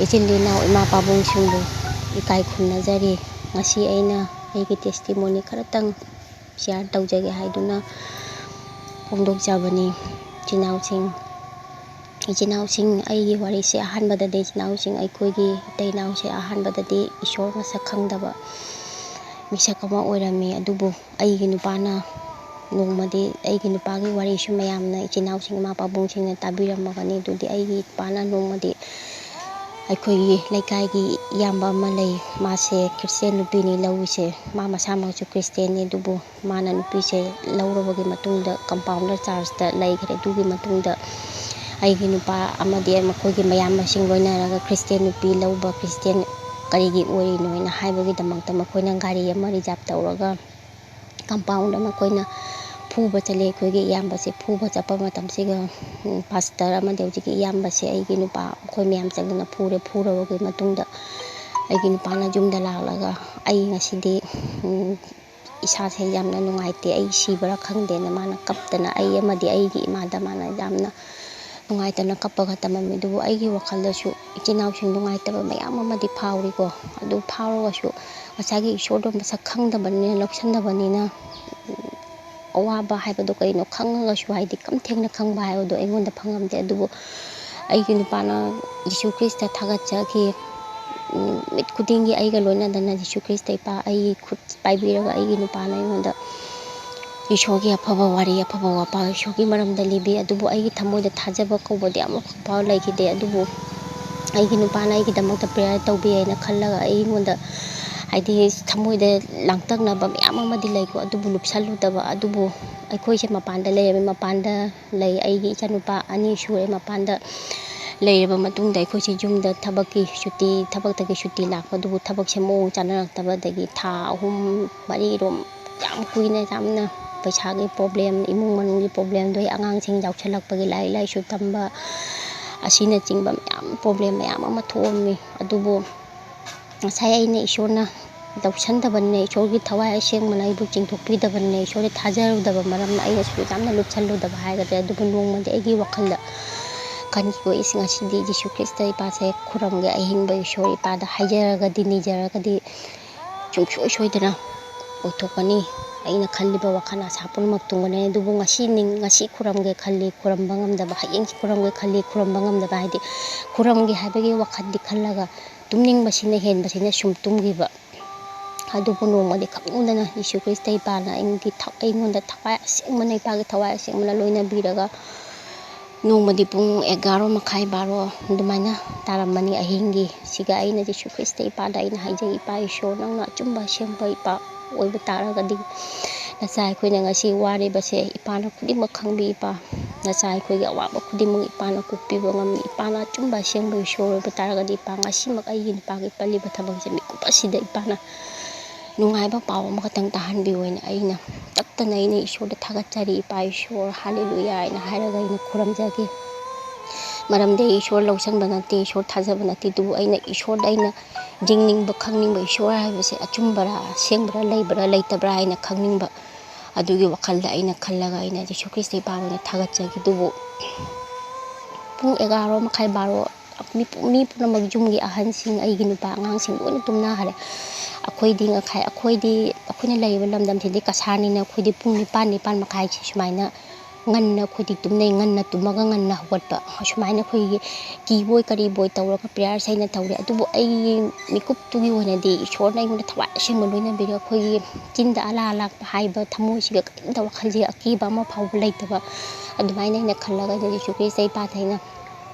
ꯏꯆꯤꯜ ꯏꯅꯥꯎ, ꯏꯃꯥ ꯄꯥꯕꯨꯡꯁꯤꯡꯕꯨ ꯏꯀꯥꯏ ꯈꯨꯝꯅꯖꯔꯤ꯫ ꯉꯁꯤ ꯑꯩꯅ ꯑꯩꯒꯤ testimony ꯈꯔꯇꯪ share ꯇꯧꯖꯒꯦ ꯍꯥꯏꯗꯨꯅ ꯐꯣꯡꯗꯣꯛꯆꯕꯅꯤ꯫ ꯏꯆꯤꯟ ꯏꯅꯥꯎꯁꯤꯡ, ꯏꯆꯤꯟ ꯏꯅꯥꯎꯁꯤꯡ, ꯑꯩꯒꯤ ꯋꯥꯔꯤꯁꯦ ꯑꯍꯥꯟꯕꯗꯗꯤ, ꯏꯆꯤꯟ ꯏꯅꯥꯎꯁꯤꯡ, ꯑꯩꯈꯣꯏꯒꯤ ꯏꯇꯩ ꯏꯅꯥꯎꯁꯦ ꯑꯍꯥꯟꯕꯗꯗꯤ ꯏꯁꯣꯔ ꯃꯁꯛ ꯈꯪꯗꯕ, ꯃꯤꯁꯛ ꯑꯃ ꯑꯣꯏꯔꯝꯃꯤ꯫ ꯑꯗꯨꯕꯨ ꯑꯩꯒꯤ ꯅꯨꯄꯥꯅ ꯅꯣꯡꯃꯗꯤ, ꯑꯩꯒꯤ ꯅꯨꯄꯥꯒꯤ ꯋꯥꯔꯤꯁꯨ ꯃꯌꯥꯝꯅ, ꯏꯆꯤꯟ ꯏꯅꯥꯎꯁꯤꯡ, ꯏꯃꯥ ꯄꯥꯕꯨꯡꯁꯤꯡꯅ ꯇꯥꯕꯤꯔꯝꯃꯒꯅꯤ꯫ ꯑꯗꯨꯗꯤ ꯑꯩꯒꯤ ꯅꯨꯄꯥꯅ ꯅꯣꯡꯃꯗꯤ ꯑꯩꯈꯣꯏꯒꯤ ꯂꯩꯀꯥꯏꯒꯤ ꯏꯌꯥꯝꯕ ꯑꯃ ꯂꯩ꯫ ꯃꯥꯁꯦ ꯈ꯭ꯔꯤꯁꯇꯦꯟ ꯅꯨꯄꯤꯅꯤ ꯂꯧꯔꯤꯁꯦ꯫ ꯃꯥ ꯃꯁꯥꯃꯛꯁꯨ ꯈ꯭ꯔꯤꯁꯇꯦꯟꯅꯤ꯫ ꯑꯗꯨꯕꯨ ꯃꯥꯅ ꯅꯨꯄꯤꯁꯦ ꯂꯧꯔꯕꯒꯤ ꯃꯇꯨꯡꯗ, ꯀꯝꯄꯥꯎꯟꯗꯔ ꯆꯥꯔꯖꯇ ꯂꯩꯈ꯭ꯔꯦ꯫ ꯑꯗꯨꯒꯤ ꯃꯇꯨꯡꯗ ꯑꯩꯒꯤ ꯅꯨꯄꯥ ꯑꯃꯗꯤ ꯃꯈꯣꯏꯒꯤ ꯃꯌꯥꯝꯕꯁꯤꯡ ꯂꯣꯏꯅꯔꯒ ꯈ꯭ꯔꯤꯁꯇꯦꯟ ꯅꯨꯄꯤ ꯂꯧꯕ, ꯈ꯭ꯔꯤꯁꯇꯦꯟ ꯀꯔꯤꯒꯤ ꯑꯣꯏꯔꯤꯅꯣ ꯍꯥꯏꯅ ꯍꯥꯏꯕꯒꯤꯗꯃꯛꯇ ꯃꯈꯣꯏꯅ ꯒꯥꯔꯤ ꯑꯃ ꯔꯤꯖꯥꯞ ꯇꯧꯔꯒ ꯀꯝꯄꯥꯎꯟꯗ ꯃꯈꯣꯏꯅ ꯐꯨꯕ ꯆꯠꯂꯦ꯫ ꯑꯩꯈꯣꯏꯒꯤ ꯏꯌꯥꯝꯕꯁꯦ ꯐꯨꯕ ꯆꯠꯄ ꯃꯇꯝꯁꯤꯒ, ꯎꯝ, ꯄꯥꯁꯇꯔ ꯑꯃꯗꯤ ꯍꯧꯖꯤꯛꯀꯤ ꯏꯌꯥꯝꯕꯁꯦ, ꯑꯩꯒꯤ ꯅꯨꯄꯥ, ꯑꯩꯈꯣꯏ ꯃꯌꯥꯝ ꯆꯪꯗꯅ ꯐꯨꯔꯦ꯫ ꯐꯨꯔꯕꯒꯤ ꯃꯇꯨꯡꯗ ꯑꯩꯒꯤ ꯅꯨꯄꯥꯅ ꯌꯨꯝꯗ ꯂꯥꯛꯂꯒ, "ꯑꯩ ꯉꯁꯤꯗꯤ, ꯎꯝ, ꯏꯁꯥꯁꯦ ꯌꯥꯝꯅ ꯅꯨꯡꯉꯥꯏꯇꯦ, ꯑꯩ ꯁꯤꯕ꯭ꯔꯥ ꯈꯪꯗꯦꯅ" ꯃꯥꯅ ꯀꯞꯇꯅ, ꯑꯩ ꯑꯃꯗꯤ ꯑꯩꯒꯤ ꯏꯃꯥꯗ ꯃꯥꯅ ꯌꯥꯝꯅ ꯅꯨꯡꯉꯥꯏꯇꯅ ꯀꯞꯄꯒ ꯇꯝꯃꯝꯃꯤ꯫ ꯑꯗꯨꯕꯨ ꯑꯩꯒꯤ ꯋꯥꯈꯜꯗꯁꯨ ꯏꯆꯤꯟ ꯏꯅꯥꯎꯁꯤꯡ ꯅꯨꯡꯉꯥꯏꯇꯕ ꯃꯌꯥꯝ ꯑꯃꯗꯤ ꯐꯥꯎꯔꯤꯀꯣ꯫ ꯑꯗꯨ ꯐꯥꯎꯔꯒꯁꯨ ꯉꯁꯥꯏꯒꯤ ꯏꯁꯣꯔꯗꯣ ꯃꯁꯛ ꯈꯪꯗꯕꯅꯤꯅ, ꯂꯧꯁꯟꯗꯕꯅꯤꯅ, ꯑꯋꯥꯕ ꯍꯥꯏꯕꯗꯣ ꯀꯩꯅꯣ ꯈꯪꯉꯒꯁꯨ, ꯍꯥꯏꯗꯤ ꯀꯝ ꯊꯦꯡꯅ ꯈꯪꯕ ꯍꯥꯏꯕꯗꯣ ꯑꯩꯉꯣꯟꯗ ꯐꯪꯉꯝꯗꯦ꯫ ꯑꯗꯨꯕꯨ ꯑꯩꯒꯤ ꯅꯨꯄꯥꯅ ꯖꯤꯁꯨ ꯈ꯭ꯔꯤꯁꯇ ꯊꯥꯒꯠꯆꯈꯤ꯫ ꯅꯨꯃꯤꯠ ꯈꯨꯗꯤꯡꯒꯤ ꯑꯩꯒ ꯂꯣꯏꯅꯗꯅ ꯖꯤꯁꯨ ꯈ꯭ꯔꯤꯁꯇ ꯏꯄꯥ ꯑꯩꯒꯤ ꯈꯨꯠ ꯄꯥꯏꯕꯤꯔꯒ ꯑꯩꯒꯤ ꯅꯨꯄꯥꯅ ꯑꯩꯉꯣꯟꯗ ꯏꯁꯣꯔꯒꯤ ꯑꯐꯕ ꯋꯥꯔꯤ, ꯑꯐꯕ ꯋꯥꯄꯥꯎ ꯏꯁꯣꯔꯒꯤ ꯃꯔꯝꯗ ꯂꯤꯕꯤ꯫ ꯑꯗꯨꯕꯨ ꯑꯩꯒꯤ ꯊꯃꯣꯏꯗ ꯊꯥꯖꯕ ꯀꯧꯕꯗꯤ ꯑꯃꯨꯛ ꯐꯥꯎ ꯂꯩꯈꯤꯗꯦ꯫ ꯑꯗꯨꯕꯨ ꯑꯩꯒꯤ ꯅꯨꯄꯥꯅ ꯑꯩꯒꯤꯗꯃꯛꯇ ꯄ꯭ꯔꯦꯌꯔ ꯇꯧꯕꯤ ꯍꯥꯏꯅ ꯈꯜꯂꯒ ꯑꯩꯉꯣꯟꯗ, ꯍꯥꯏꯗꯤ, ꯊꯃꯣꯏꯗ ꯂꯥꯡꯇꯛꯅꯕ ꯃꯌꯥꯝ ꯑꯃꯗꯤ ꯂꯩꯀꯣ, ꯑꯗꯨꯕꯨ ꯂꯨꯞꯁꯜꯂꯨꯗꯕ꯫ ꯑꯗꯨꯕꯨ ꯑꯩꯈꯣꯏꯁꯦ ꯃꯄꯥꯟꯗ ꯂꯩꯔꯝꯃꯤ, ꯃꯄꯥꯟꯗ ꯂꯩ꯫ ꯑꯩꯒꯤ ꯏꯆꯥꯅꯨꯄꯥ ꯑꯅꯤ ꯁꯨꯔꯦ ꯃꯄꯥꯟꯗ ꯂꯩꯔꯕ ꯃꯇꯨꯡꯗ ꯑꯩꯈꯣꯏꯁꯦ ꯌꯨꯝꯗ ꯊꯕꯛꯀꯤ ꯁꯨꯇꯤ, ꯊꯕꯛꯇꯒꯤ ꯁꯨꯇꯤ ꯂꯥꯛꯄꯗꯨꯕꯨ ꯊꯕꯛꯁꯦ ꯃꯑꯣꯡ ꯆꯥꯅꯔꯛꯇꯕꯗꯒꯤ ꯊꯥ ꯑꯍꯨꯝ ꯃꯔꯤꯔꯣꯝ ꯌꯥꯝ ꯀꯨꯏꯅ ꯌꯥꯝꯅ ꯄꯩꯁꯥꯒꯤ ꯄ꯭ꯔꯣꯕ꯭ꯂꯦꯝ, ꯏꯃꯨꯡ ꯃꯅꯨꯡꯒꯤ ꯄ꯭ꯔꯣꯕ꯭ꯂꯦꯝꯗꯣ, ꯑꯉꯥꯡꯁꯤꯡ ꯌꯥꯎꯁꯜꯂꯛꯄꯒꯤ ꯂꯥꯏꯔꯤꯛ ꯂꯥꯏꯁꯨ ꯇꯝꯕ ꯑꯁꯤꯅꯆꯤꯡꯕ ꯃꯌꯥꯝ, ꯄ꯭ꯔꯣꯕ꯭ꯂꯦꯝ ꯃꯌꯥꯝ ꯑꯃ ꯊꯣꯛꯑꯝꯃꯤ꯫ ꯑꯗꯨꯕꯨ ꯉꯁꯥꯏ ꯑꯩꯅ ꯏꯁꯣꯔꯅ ꯂꯧꯁꯟꯗꯕꯅꯤꯅ, ꯏꯁꯣꯔꯒꯤ ꯊꯋꯥꯏ ꯑꯁꯦꯡꯕꯅ ꯑꯩꯕꯨ ꯆꯤꯡꯊꯣꯛꯄꯤꯗꯕꯅꯤꯅ, ꯏꯁꯣꯔꯗ ꯊꯥꯖꯔꯨꯗꯕ ꯃꯔꯝꯅ ꯑꯩꯅꯁꯨ ꯌꯥꯝꯅ ꯂꯨꯞꯁꯜꯂꯨꯗꯕ ꯍꯥꯏꯒꯗ꯭ꯔꯥ꯫ ꯑꯗꯨꯕꯨ ꯅꯣꯡꯃꯗꯤ ꯑꯩꯒꯤ ꯋꯥꯈꯜꯗ ꯈꯟꯈꯤꯀꯣ, "ꯏꯁ, ꯉꯁꯤꯗꯤ ꯖꯤꯁꯨ ꯈ꯭ꯔꯤꯁꯇ ꯏꯄꯥꯁꯦ ꯈꯨꯔꯝꯒꯦ, ꯑꯍꯤꯡꯕ ꯏꯁꯣꯔ ꯏꯄꯥꯗ ꯍꯥꯏꯖꯔꯒꯗꯤ, ꯅꯤꯖꯔꯒꯗꯤ ꯁꯨꯡꯁꯣꯏ ꯁꯣꯏꯗꯅ ꯑꯣꯏꯊꯣꯛꯀꯅꯤ꯫ ꯑꯩꯅ ꯈꯜꯂꯤꯕ ꯋꯥꯈꯜ ꯑꯁꯥ ꯄꯨꯝꯅꯃꯛ ꯇꯨꯡꯒꯅꯤ꯫ ꯑꯗꯨꯕꯨ ꯉꯁꯤ ꯅꯤꯡ-, ꯉꯁꯤ ꯈꯨꯔꯝꯒꯦ ꯈꯜꯂꯤ, ꯈꯨꯔꯝꯕ ꯉꯝꯗꯕ, ꯍꯌꯦꯡꯁꯤ ꯈꯨꯔꯝꯒꯦ ꯈꯜꯂꯤ, ꯈꯨꯔꯝꯕ ꯉꯝꯗꯕ", ꯍꯥꯏꯗꯤ ꯈꯨꯔꯝꯒꯦ ꯍꯥꯏꯕꯒꯤ ꯋꯥꯈꯜꯗꯤ ꯈꯜꯂꯒ ꯇꯨꯝꯅꯤꯡꯕꯁꯤꯅ ꯍꯦꯟꯕꯁꯤꯅ ꯁꯨꯝ ꯇꯨꯝꯈꯤꯕ꯫ ꯑꯗꯨꯕꯨ ꯅꯣꯡꯃꯗꯤ ꯈꯪꯍꯧꯗꯅ ꯖꯤꯁꯨ ꯈ꯭ꯔꯤꯁꯇ ꯏꯄꯥꯅ ꯑꯩꯒꯤ ꯊ-, ꯑꯩꯉꯣꯟꯗ ꯊꯋꯥꯏ ꯑꯁꯦꯡꯕꯅ, ꯏꯄꯥꯒꯤ ꯊꯋꯥꯏ ꯑꯁꯦꯡꯕꯅ ꯂꯣꯏꯅꯕꯤꯔꯒ ꯅꯣꯡꯃꯗꯤ ꯄꯨꯡ ꯑꯦꯒꯥꯔꯣ ꯃꯈꯥꯏ, ꯕꯥꯔꯣ ꯑꯗꯨꯃꯥꯏꯅ ꯇꯥꯔꯝꯃꯅꯤ ꯑꯍꯤꯡꯒꯤ꯫ ꯁꯤꯒ ꯑꯩꯅ ꯖꯤꯁꯨ ꯈ꯭ꯔꯤꯁꯇ ꯏꯄꯥꯗ ꯑꯩꯅ ꯍꯥꯏꯖꯩ, "ꯏꯄꯥ ꯏꯁꯣꯔ, ꯅꯪꯅ ꯑꯆꯨꯝꯕ ꯑꯁꯦꯡꯕ ꯏꯄꯥ ꯑꯣꯏꯕ ꯇꯥꯔꯒꯗꯤ, ꯅꯆꯥ ꯑꯩꯈꯣꯏꯅ ꯉꯁꯤ ꯋꯥꯔꯤꯕꯁꯦ ꯏꯄꯥꯅ ꯈꯨꯗꯤꯡꯃꯛ ꯈꯪꯕꯤ, ꯏꯄꯥ꯫ ꯅꯆꯥ ꯑꯩꯈꯣꯏꯒꯤ ꯑꯋꯥꯕ ꯈꯨꯗꯤꯡꯃꯛ ꯏꯄꯥꯅ ꯀꯣꯛꯄꯤꯕ ꯉꯝꯃꯤ꯫ ꯏꯄꯥꯅ ꯑꯆꯨꯝꯕ ꯑꯁꯦꯡꯕ ꯏꯁꯣꯔ ꯑꯣꯏꯕ ꯇꯥꯔꯒꯗꯤ, ꯏꯄꯥ, ꯉꯁꯤꯃꯛ ꯑꯩꯒꯤ ꯅꯨꯄꯥꯒꯤ ꯄꯜꯂꯤꯕ ꯊꯕꯛꯁꯦ ꯃꯤꯀꯨꯞ ꯑꯁꯤꯗ ꯏꯄꯥꯅ ꯅꯨꯡꯉꯥꯏꯕ ꯄꯥꯎ ꯑꯃꯈꯛꯇꯪ ꯇꯥꯍꯟꯕꯤꯌꯨ" ꯍꯥꯏꯅ ꯑꯩꯅ ꯇꯞꯇꯅ ꯑꯩꯅ ꯏꯁꯣꯔꯗ ꯊꯥꯒꯠꯆꯔꯤ, "ꯏꯄꯥ ꯏꯁꯣꯔ, ꯍꯥꯂꯦꯂꯨꯌꯥ" ꯍꯥꯏꯅ ꯍꯥꯏꯔꯒ ꯑꯩꯅ ꯈꯨꯔꯨꯝꯖꯒꯦ꯫ ꯃꯔꯝꯗꯤ ꯑꯩ ꯏꯁꯣꯔ ꯂꯧꯁꯟꯕ ꯅꯠꯇꯦ, ꯏꯁꯣꯔ ꯊꯥꯖꯕ ꯅꯠꯇꯦ, ꯑꯗꯨꯕꯨ ꯑꯩꯅ ꯏꯁꯣꯔꯗ ꯑꯩꯅ ꯌꯦꯡꯅꯤꯡꯕ, ꯈꯪꯅꯤꯡꯕ, ꯏꯁꯣꯔ ꯍꯥꯏꯕꯁꯦ ꯑꯆꯨꯝꯕꯔꯥ, ꯑꯁꯦꯡꯕꯔꯥ, ꯂꯩꯕ꯭ꯔꯥ, ꯂꯩꯇꯕ꯭ꯔꯥ ꯍꯥꯏꯅ ꯈꯪꯅꯤꯡꯕ꯫ ꯑꯗꯨꯒꯤ ꯋꯥꯈꯜꯗ ꯑꯩꯅ ꯈꯜꯂꯒ ꯑꯩꯅ ꯖꯤꯁꯨ ꯈ꯭ꯔꯤꯁꯇ ꯏꯄꯥꯕꯨ ꯑꯩꯅ ꯊꯥꯒꯠꯆꯈꯤ꯫ ꯑꯗꯨꯕꯨ ꯄꯨꯡ ꯑꯦꯒꯥꯔꯣ ꯃꯈꯥꯏ, ꯕꯥꯔꯣ, ꯃꯤ ꯄꯨ-, ꯃꯤ ꯄꯨꯝꯅꯃꯛ, ꯌꯨꯝꯒꯤ ꯑꯍꯟꯁꯤꯡ, ꯑꯩꯒꯤ ꯅꯨꯄꯥ, ꯑꯉꯥꯡꯁꯤꯡ ꯂꯣꯏꯅ ꯇꯨꯝꯅꯈꯔꯦ꯫ ꯑꯩꯈꯣꯏꯗꯤ ꯉꯁꯥꯏ, ꯑꯩꯈꯣꯏꯗꯤ, ꯑꯩꯈꯣꯏꯅ ꯂꯩꯔꯤꯕ ꯂꯝꯗꯝꯁꯤꯗꯤ ꯀꯁꯥꯔꯅꯤꯅ ꯑꯩꯈꯣꯏꯗꯤ ꯄꯨꯡ ꯅꯤꯄꯥꯟ, ꯅꯤꯄꯥꯟ ꯃꯈꯥꯏꯁꯤ ꯁꯨꯃꯥꯏꯅ ꯉꯟꯅ ꯑꯩꯈꯣꯏꯗꯤ ꯇꯨꯝꯅꯩ, ꯉꯟꯅ ꯇꯨꯝꯃꯒ ꯉꯟꯅ ꯍꯧꯒꯠꯄ꯫ ꯁꯨꯃꯥꯏꯅ ꯑꯩꯈꯣꯏꯒꯤ ꯀꯤꯕꯣꯏ ꯀꯔꯤꯕꯣꯏ ꯇꯧꯔꯒ prayerꯁꯦ ꯑꯩꯅ ꯇꯧꯔꯦ꯫ ꯑꯗꯨꯕꯨ ꯑꯩꯒꯤ ꯃꯤꯀꯨꯞꯇꯨꯒꯤ ꯑꯣꯏꯅꯗꯤ ꯏꯁꯣꯔꯅ ꯑꯩꯉꯣꯟꯗ ꯊꯋꯥꯏ ꯑꯁꯦꯡꯕ ꯂꯣꯏꯅꯕꯤꯔꯒ ꯑꯩꯈꯣꯏꯒꯤ ꯆꯤꯟꯗ ꯑꯂꯥ ꯂꯥꯛꯄ ꯍꯥꯏꯕ, ꯊꯃꯣꯏꯁꯤꯒ ꯀꯔꯤꯝꯇ ꯋꯥꯈꯜꯁꯦ ꯑꯀꯤꯕ ꯑꯃ ꯐꯥꯎꯕ ꯂꯩꯇꯕ, ꯑꯗꯨꯃꯥꯏꯅ ꯑꯩꯅ ꯈꯜꯂꯒ ꯑꯩꯅ ꯖꯤꯁꯨ ꯈ꯭ꯔꯤꯁꯇ ꯏꯄꯥꯗ ꯑꯩꯅ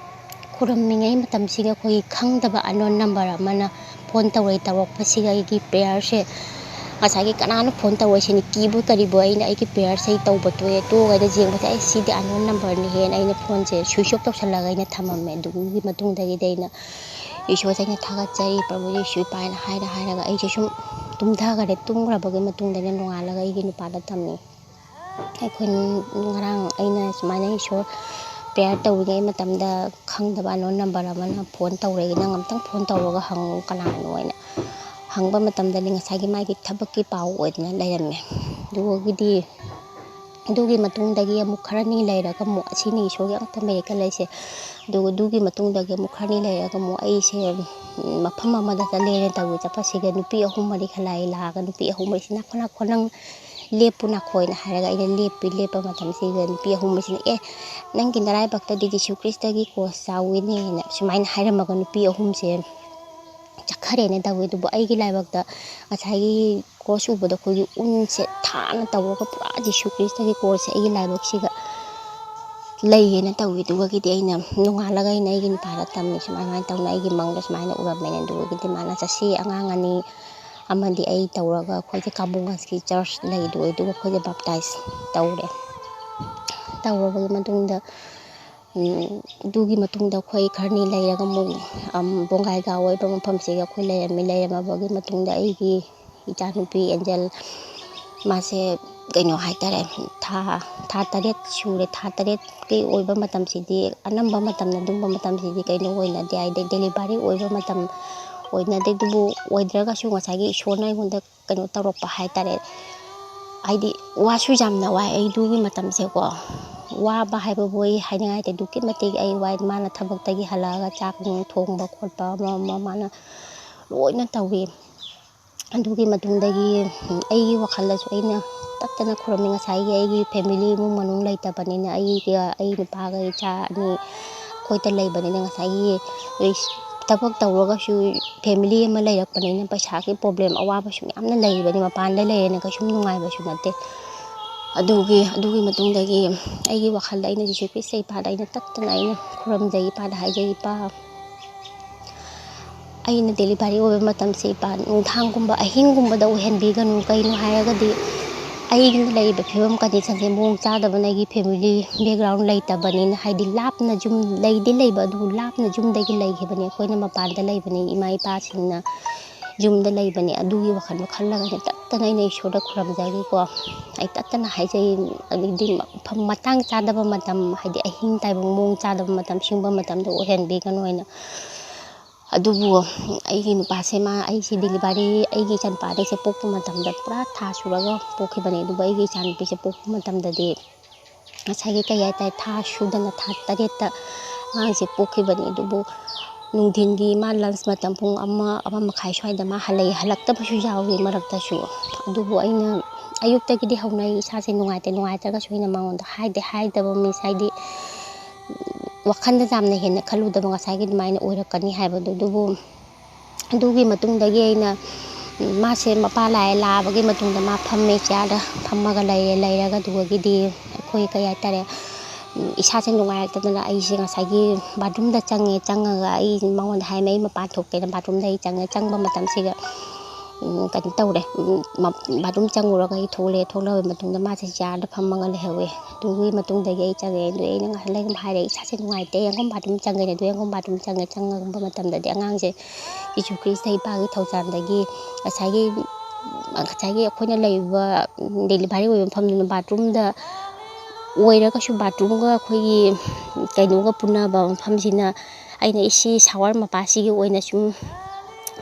ꯈꯨꯔꯨꯝꯃꯤꯉꯩ ꯃꯇꯝꯁꯤꯒ ꯑꯩꯈꯣꯏꯒꯤ ꯈꯪꯗꯕ unknown number ꯑꯃꯅ phone ꯇꯧꯔꯛꯏ꯫ ꯇꯧꯔꯛꯄꯁꯤꯒ ꯑꯩꯒꯤ prayerꯁꯦ, ꯉꯁꯥꯏꯒꯤ ꯀꯅꯥꯅꯣ phone ꯇꯧꯔꯛꯏꯁꯤꯅ ꯀꯤꯕꯣꯏ ꯀꯔꯤꯕꯣꯏ, ꯑꯩꯅ ꯑꯩꯒꯤ prayerꯁꯦ ꯑꯩ ꯇꯧꯕ ꯇꯣꯛꯑꯦ꯫ ꯇꯣꯛꯑꯒ ꯑꯩꯅ ꯌꯦꯡꯕꯁꯦ, "ꯑꯩ ꯁꯤꯗꯤ unknown numberꯅꯤꯍꯦꯅ" ꯑꯩꯅ phoneꯁꯦ switch off ꯇꯧꯁꯜꯂꯒ ꯑꯩꯅ ꯊꯝꯃꯝꯃꯦ꯫ ꯑꯗꯨꯒꯤ ꯃꯇꯨꯡꯗꯒꯤꯗꯤ ꯑꯩꯅ ꯏꯁꯣꯔꯁꯦ ꯑꯩꯅ ꯊꯥꯒꯠꯆꯔꯤ, "ꯄ꯭ꯔꯚꯨ ꯖꯤꯁꯨ ꯏꯄꯥ" ꯍꯥꯏꯅ ꯍꯥꯏꯔ ꯍꯥꯏꯔꯒ ꯑꯩꯁꯦ ꯁꯨꯝ ꯇꯨꯝꯊꯈꯔꯦ꯫ ꯇꯨꯝꯈ꯭ꯔꯕꯒꯤ ꯃꯇꯨꯡꯗ ꯑꯩꯅ ꯅꯣꯡꯉꯥꯜꯂꯒ ꯑꯩꯒꯤ ꯅꯨꯄꯥꯗ ꯇꯝꯃꯤ꯫ ꯑꯩꯈꯣꯏ ꯉꯔꯥꯡ ꯑꯩꯅ ꯁꯨꯃꯥꯏꯅ ꯏꯁꯣꯔ prayer ꯇꯧꯔꯤꯉꯩ ꯃꯇꯝꯗ ꯈꯪꯗꯕ unknown number ꯑꯃꯅ phone ꯇꯧꯔꯛꯑꯦ, "ꯅꯪ ꯑꯝꯇꯪ phone ꯇꯧꯔꯒ ꯍꯪꯉꯨ ꯀꯅꯥꯅꯣ" ꯍꯥꯏꯅ꯫ ꯍꯪꯕ ꯃꯇꯝꯗꯗꯤ ꯉꯁꯥꯏꯒꯤ ꯃꯥꯒꯤ ꯊꯕꯛꯀꯤ ꯄꯥꯎ ꯑꯣꯏꯗꯅ ꯂꯩꯔꯝꯃꯦ꯫ ꯑꯗꯨꯒꯤꯗꯤ, ꯑꯗꯨꯒꯤ ꯃꯇꯨꯡꯗꯒꯤ ꯑꯃꯨꯛ ꯈꯔꯅꯤ ꯂꯩꯔꯒ ꯑꯃꯨꯛ, ꯑꯁꯤꯅꯤ ꯏꯁꯣꯔꯒꯤ ꯑꯉꯛꯄ miracle ꯍꯥꯏꯁꯦ꯫ ꯑꯗꯨꯒ ꯑꯗꯨꯒꯤ ꯃꯇꯨꯡꯗꯒꯤ ꯑꯃꯨꯛ ꯈꯔꯅꯤ ꯂꯩꯔꯒ ꯑꯃꯨꯛ ꯑꯩꯁꯦ, ꯎꯝ, ꯃꯐꯝ ꯑꯃꯗ ꯆꯠꯂꯦꯅ ꯇꯧꯔꯤ꯫ ꯆꯠꯄꯁꯤꯗ ꯅꯨꯄꯤ ꯑꯍꯨꯝ ꯃꯔꯤ ꯈꯔ ꯂꯥꯛꯑꯦ꯫ ꯂꯥꯛꯑꯒ ꯅꯨꯄꯤ ꯑꯍꯨꯝ ꯃꯔꯤꯁꯤ, "ꯅꯈꯣ, ꯅꯈꯣ, ꯅꯪ ꯂꯦꯞꯄꯨ, ꯅꯈꯣ" ꯍꯥꯏꯅ ꯍꯥꯏꯔꯒ ꯑꯩꯅ ꯂꯦꯞꯄꯤ꯫ ꯂꯦꯞꯄ ꯃꯇꯝꯁꯤꯗ ꯅꯨꯄꯤ ꯑꯍꯨꯝ ꯃꯔꯤꯁꯤꯅ, "ꯑꯦ, ꯅꯪꯒꯤ ꯅꯔꯥꯏꯕꯛꯇꯗꯤ ꯖꯤꯁꯨ ꯈ꯭ꯔꯤꯁꯇꯒꯤ cross ꯌꯥꯎꯏꯅꯦꯅ" ꯁꯨꯃꯥꯏꯅ ꯍꯥꯏꯔꯝꯃꯒ ꯅꯨꯄꯤ ꯑꯍꯨꯝꯁꯦ ꯆꯠꯈ꯭ꯔꯦꯅ ꯇꯧꯋꯤ꯫ ꯑꯗꯨꯕꯨ ꯑꯩꯒꯤ ꯂꯥꯏꯕꯛꯇ ꯉꯁꯥꯏꯒꯤ ꯀ꯭ꯔꯣꯁ ꯎꯕꯗ ꯑꯩꯈꯣꯏꯒꯤ ꯎꯟꯁꯦ ꯊꯥꯅ ꯇꯧꯔꯒ ꯄꯨꯔꯥ ꯖꯤꯁꯨ ꯈ꯭ꯔꯤꯁꯇꯒꯤ ꯀ꯭ꯔꯣꯁꯁꯦ ꯑꯩꯒꯤ ꯂꯥꯏꯕꯛꯁꯤꯒ ꯂꯩꯌꯦꯅ ꯇꯧꯋꯤ꯫ ꯑꯗꯨꯒꯗꯤ ꯑꯩꯅ ꯅꯣꯡꯉꯥꯜꯂꯒ ꯑꯩꯅ ꯑꯩꯒꯤ ꯅꯨꯄꯥꯗ ꯇꯝꯃꯤ, "ꯁꯨꯃꯥꯏ ꯁꯨꯃꯥꯏꯅ ꯇꯧꯅ ꯑꯩꯒꯤ ꯃꯪꯗ ꯁꯨꯃꯥꯏꯅ ꯎꯔꯝꯃꯦꯅ"꯫ ꯑꯗꯨꯒꯗꯤ ꯃꯥꯅ, "ꯆꯠꯁꯤ, ꯑꯉꯥꯡ ꯑꯅꯤ ꯑꯃꯗꯤ ꯑꯩ ꯇꯧꯔꯒ ꯑꯩꯈꯣꯏꯒꯤ ꯀꯥꯕꯨꯡ ꯉꯥꯁꯀꯤ ꯆꯔꯆ ꯂꯩꯗꯣ, ꯑꯗꯨꯒ ꯑꯩꯈꯣꯏꯁꯦ ꯕꯥꯞꯇꯥꯏꯁ ꯇꯧꯔꯦ꯫ ꯇꯧꯔꯕꯒꯤ ꯃꯇꯨꯡꯗ, ꯎꯝ, ꯑꯗꯨꯒꯤ ꯃꯇꯨꯡꯗ ꯑꯩꯈꯣꯏ ꯈꯔꯅꯤ ꯂꯩꯔꯒ ꯑꯃꯨꯛ, ꯑꯝ, ꯕꯣꯡꯒꯥꯏꯒꯥꯎ ꯑꯣꯏꯕ ꯃꯐꯝꯁꯤꯗ ꯑꯩꯈꯣꯏ ꯂꯩꯔꯝꯃꯤ꯫ ꯂꯩꯔꯝꯃꯕꯒꯤ ꯃꯇꯨꯡꯗ ꯑꯩꯒꯤ ꯏꯆꯥꯅꯨꯄꯤ ꯑꯦꯟꯖꯦꯜ, ꯃꯥꯁꯦ ꯀꯩꯅꯣ ꯍꯥꯏꯇꯥꯔꯦ, ꯊꯥ, ꯊꯥ ꯇꯔꯦꯠ ꯁꯨꯔꯦ꯫ ꯊꯥ ꯇꯔꯦꯠꯀꯤ ꯑꯣꯏꯕ ꯃꯇꯝꯁꯤꯗꯤ, ꯑꯅꯝꯕ ꯃꯇꯝꯗ ꯑꯗꯨꯝꯕ ꯃꯇꯝꯁꯤꯗꯤ ꯀꯩꯅꯣ ꯑꯣꯏꯅꯗꯦ, ꯍꯥꯏꯗꯤ ꯗꯦꯂꯤꯚꯔꯤ ꯑꯣꯏꯕ ꯃꯇꯝ ꯑꯣꯏꯅꯗꯦ꯫ ꯑꯗꯨꯕꯨ ꯑꯣꯏꯗ꯭ꯔꯒꯁꯨ ꯉꯁꯥꯏꯒꯤ ꯏꯁꯣꯔꯅ ꯑꯩꯉꯣꯟꯗ ꯀꯩꯅꯣ ꯇꯧꯔꯛꯄ ꯍꯥꯏꯇꯥꯔꯦ, ꯍꯥꯏꯗꯤ ꯋꯥꯁꯨ ꯌꯥꯝꯅ ꯋꯥꯏ ꯑꯩ ꯑꯗꯨꯒꯤ ꯃꯇꯝꯁꯦꯀꯣ꯫ ꯋꯥꯕ ꯍꯥꯏꯕꯕꯨ ꯑꯩ ꯍꯥꯏꯅꯤꯡꯉꯥꯏ ꯂꯩꯇꯦ, ꯑꯗꯨꯛꯀꯤ ꯃꯇꯤꯛ ꯑꯩ ꯋꯥꯏ꯫ ꯃꯥꯅ ꯊꯕꯛꯇꯒꯤ ꯍꯜꯂꯛꯑꯒ ꯆꯥꯛ ꯅꯨꯡ ꯊꯣꯡꯕ ꯈꯣꯠꯄ ꯑꯃ ꯑꯃ ꯃꯥꯅ ꯂꯣꯏꯅ ꯇꯧꯋꯤ꯫ ꯑꯗꯨꯒꯤ ꯃꯇꯨꯡꯗꯒꯤ ꯑꯩꯒꯤ ꯋꯥꯈꯜꯗꯁꯨ ꯑꯩꯅ ꯇꯠꯇꯅ ꯈꯨꯔꯨꯝꯃꯤ꯫ ꯉꯁꯥꯏꯒꯤ ꯑꯩꯒꯤ ꯐꯦꯃꯤꯂꯤ, ꯏꯃꯨꯡ ꯃꯅꯨꯡ ꯂꯩꯇꯕꯅꯤꯅ, ꯑꯩꯒ, ꯑꯩ ꯅꯨꯄꯥꯒ ꯏꯆꯥ ꯑꯅꯤ ꯑꯩꯈꯣꯏꯗ ꯂꯩꯕꯅꯤꯅ, ꯉꯁꯥꯏꯒꯤ ꯊꯕꯛ ꯇꯧꯔꯒꯁꯨ ꯐꯦꯃꯤꯂꯤ ꯑꯃ ꯂꯩꯔꯛꯄꯅꯤꯅ ꯄꯩꯁꯥꯒꯤ ꯄ꯭ꯔꯣꯕ꯭ꯂꯦꯝ, ꯑꯋꯥꯕꯁꯨ ꯃꯌꯥꯝꯅ ꯂꯩꯕꯅꯤ꯫ ꯃꯄꯥꯟꯗ ꯂꯩꯔꯦꯅ ꯀꯩꯁꯨꯝ ꯅꯨꯡꯉꯥꯏꯕꯁꯨ ꯅꯠꯇꯦ꯫ ꯑꯗꯨꯒꯤ, ꯑꯗꯨꯒꯤ ꯃꯇꯨꯡꯗꯒꯤ ꯑꯩꯒꯤ ꯋꯥꯈꯜꯗ ꯑꯩꯅ ꯖꯤꯁꯨ ꯈ꯭ꯔꯤꯁꯇ ꯏꯄꯥꯗ ꯑꯩꯅ ꯇꯠꯇꯅ ꯑꯩꯅ ꯈꯨꯔꯨꯝꯖꯩ꯫ ꯏꯄꯥꯗ ꯍꯥꯏꯖꯩ, "ꯏꯄꯥ, ꯑꯩꯅ ꯗꯦꯂꯤꯚꯔꯤ ꯑꯣꯏꯕ ꯃꯇꯝꯁꯦ, ꯏꯄꯥ, ꯅꯨꯡꯗꯥꯡꯒꯨꯝꯕ, ꯑꯍꯤꯡꯒꯨꯝꯕꯗ ꯑꯣꯏꯍꯟꯕꯤꯒꯅꯨ꯫ ꯀꯩꯅꯣ ꯍꯥꯏꯔꯒꯗꯤ ꯑꯩꯅ ꯂꯩꯔꯤꯕ ꯐꯤꯕꯝ, ꯀꯟꯗꯤꯁꯟꯁꯦ ꯃꯑꯣꯡ ꯆꯥꯗꯕꯅ, ꯑꯩꯒꯤ ꯐꯦꯃꯤꯂꯤ ꯕꯦꯛꯒ꯭ꯔꯥꯎꯟ ꯂꯩꯇꯕꯅꯤꯅ", ꯍꯥꯏꯗꯤ ꯂꯥꯞꯅ ꯌꯨꯝ, ꯂꯩꯗꯤ ꯂꯩꯕ, ꯑꯗꯨꯕꯨ ꯂꯥꯞꯅ ꯌꯨꯝꯗꯒꯤ ꯂꯩꯈꯤꯕꯅꯤ꯫ ꯑꯩꯈꯣꯏꯅ ꯃꯄꯥꯟꯗ ꯂꯩꯕꯅꯤ, ꯏꯃꯥ ꯏꯄꯥꯁꯤꯡꯅ ꯌꯨꯝꯗ ꯂꯩꯕꯅꯤ꯫ ꯑꯗꯨꯒꯤ ꯋꯥꯈꯜꯗꯣ ꯈꯜꯂꯒ ꯑꯩꯅ ꯇꯠꯇꯅ ꯑꯩꯅ ꯏꯁꯣꯔꯗ ꯈꯨꯔꯨꯝꯖꯔꯤꯀꯣ꯫ ꯑꯩ ꯇꯠꯇꯅ ꯍꯥꯏꯖꯩ, ꯑꯗꯩꯗꯤ ꯃꯐꯝ ꯃꯇꯥꯡ ꯆꯥꯗꯕ ꯃꯇꯝ, ꯍꯥꯏꯗꯤ ꯑꯍꯤꯡ ꯇꯥꯏꯕꯪ ꯃꯑꯣꯡ ꯆꯥꯗꯕ ꯃꯇꯝ, ꯁꯤꯒꯨꯝꯕ ꯃꯇꯝꯗꯣ ꯑꯣꯏꯍꯟꯕꯤꯒꯅꯨ ꯍꯥꯏꯅ꯫ ꯑꯗꯨꯕꯨ ꯑꯩꯒꯤ ꯅꯨꯄꯥꯁꯦ, ꯃꯥ, ꯑꯩꯁꯤ ꯗꯦꯂꯤꯚꯔꯤ, ꯑꯩꯒꯤ ꯏꯆꯥꯅꯨꯄꯥ ꯑꯅꯤꯁꯦ ꯄꯣꯛꯄ ꯃꯇꯝꯗ ꯄꯨꯔꯥ ꯊꯥ ꯁꯨꯔꯒ ꯄꯣꯛꯈꯤꯕꯅꯦ꯫ ꯑꯗꯨꯕꯨ ꯑꯩꯒꯤ ꯏꯆꯥꯅꯨꯄꯤꯁꯦ ꯄꯣꯛꯄ ꯃꯇꯝꯗꯗꯤ ꯉꯁꯥꯏꯒꯤ ꯀꯩ ꯍꯥꯏꯇꯥꯔꯦ, ꯊꯥ ꯁꯨꯗꯅ ꯊꯥ ꯇꯔꯦꯠꯇ ꯑꯉꯥꯡꯁꯦ ꯄꯣꯛꯈꯤꯕꯅꯤ꯫ ꯑꯗꯨꯕꯨ ꯅꯨꯡꯊꯤꯟꯒꯤ ꯃꯥ ꯂꯟꯁ ꯃꯇꯝ ꯄꯨꯡ ꯑꯃ, ꯑꯃ ꯃꯈꯥꯏ ꯁ꯭ꯋꯥꯏꯗ ꯃꯥ ꯍꯜꯂꯛꯏ, ꯍꯜꯂꯛꯇꯕꯁꯨ ꯌꯥꯎꯏ ꯃꯔꯛꯇꯁꯨ꯫ ꯑꯗꯨꯕꯨ ꯑꯩꯅ ꯑꯌꯨꯛꯇꯒꯤꯗꯤ ꯍꯧꯅ ꯑꯩ ꯏꯁꯥꯁꯦ ꯅꯨꯡꯉꯥꯏꯇꯦ, ꯅꯨꯡꯉꯥꯏꯇ꯭ꯔꯒꯁꯨ ꯑꯩꯅ ꯃꯉꯣꯟꯗ ꯍꯥꯏꯗꯤ ꯍꯥꯏꯗꯕ, ꯃꯤꯁ, ꯍꯥꯏꯗꯤ ꯋꯥꯈꯜꯗ ꯌꯥꯝꯅ ꯍꯦꯟꯅ ꯈꯜꯂꯨꯗꯕ ꯉꯁꯥꯏꯒꯤ ꯑꯗꯨꯃꯥꯏꯅ ꯑꯣꯏꯔꯛꯀꯅꯤ ꯍꯥꯏꯕꯗꯣ꯫ ꯑꯗꯨꯕꯨ ꯑꯗꯨꯒꯤ ꯃꯇꯨꯡꯗꯒꯤ ꯑꯩꯅ, ꯎꯝ, ꯃꯥꯁꯦ ꯃꯄꯥ ꯂꯥꯛꯑꯦ, ꯂꯥꯛꯑꯕꯒꯤ ꯃꯇꯨꯡꯗ ꯃꯥ ꯐꯝꯃꯦ ꯆꯤꯌꯥꯔꯗ, ꯐꯝꯃꯒ ꯂꯩꯔꯦ꯫ ꯂꯩꯔꯒ ꯑꯗꯨꯗꯒꯤꯗꯤ ꯑꯩꯈꯣꯏ ꯀꯩ ꯍꯥꯏꯇꯥꯔꯦ, ꯎꯝ, ꯏꯁꯥꯁꯦ ꯅꯨꯡꯉꯥꯏꯔꯛꯇꯗꯅ ꯑꯩꯁꯦ ꯉꯁꯥꯏꯒꯤ ꯕꯥꯠꯔꯨꯝꯗ ꯆꯪꯉꯦ꯫ ꯆꯪꯉꯒ ꯑꯩ ꯃꯉꯣꯟꯗ ꯍꯥꯏꯔꯝꯃꯦ, "ꯑꯩ ꯃꯄꯥꯟ ꯊꯣꯛꯀꯦꯅ ꯕꯥꯠꯔꯨꯝꯗ ꯑꯩ ꯆꯪꯉꯦ"꯫ ꯆꯪꯕ ꯃꯇꯝꯁꯤꯗ, ꯎꯝ, ꯀꯩꯅꯣ ꯇꯧꯔꯦ, ꯎꯝ, ꯃ-, ꯕꯥꯠꯔꯨꯝ ꯆꯪꯉꯨꯔꯒ ꯑꯩ ꯊꯣꯛꯂꯛꯑꯦ꯫ ꯊꯣꯛꯂꯛꯑꯕ ꯃꯇꯨꯡꯗ ꯃꯥꯁꯦ ꯆꯤꯌꯥꯔꯗ ꯐꯝꯃꯒ ꯂꯩꯍꯧꯋꯦ꯫ ꯑꯗꯨꯒꯤ ꯃꯇꯨꯡꯗꯒꯤ ꯑꯩ ꯆꯪꯉꯛꯑꯦ꯫ ꯑꯗꯨ ꯑꯩꯅ ꯉꯥꯏꯍꯥꯛ ꯂꯩꯔꯒ ꯍꯥꯏꯔꯦ, "ꯏꯁꯥꯁꯦ ꯅꯨꯡꯉꯥꯏꯇꯦ", ꯑꯩ ꯑꯃꯨꯛ ꯕꯥꯠꯔꯨꯝ ꯆꯪꯉꯦ꯫ ꯑꯗꯨ ꯑꯩ ꯑꯃꯨꯛ ꯕꯥꯠꯔꯨꯝ ꯆꯪꯉꯦ꯫ ꯆꯪꯉꯛꯄ ꯃꯇꯝꯗꯗꯤ ꯑꯉꯥꯡꯁꯦ ꯖꯤꯁꯨ ꯈ꯭ꯔꯤꯁꯇ ꯏꯄꯥꯒꯤ ꯊꯧꯖꯥꯜꯗꯒꯤ ꯉꯁꯥꯏꯒꯤ, ꯉꯁꯥꯏꯒꯤ ꯑꯩꯈꯣꯏꯅ ꯂꯩꯔꯤꯕ ꯗꯦꯂꯤꯚꯔꯤ ꯑꯣꯏꯕ ꯃꯐꯝꯗꯨꯅ ꯕꯥꯠꯔꯨꯝꯗ ꯑꯣꯏꯔꯒꯁꯨ, ꯕꯥꯠꯔꯨꯝꯒ ꯑꯩꯈꯣꯏꯒꯤ ꯀꯩꯅꯣꯒ ꯄꯨꯟꯅꯕ ꯃꯐꯝꯁꯤꯅ, ꯑꯩꯅ ꯏꯁꯤ ꯁꯥꯋꯔ ꯃꯄꯥꯁꯤꯒꯤ ꯑꯣꯏꯅ ꯁꯨꯝ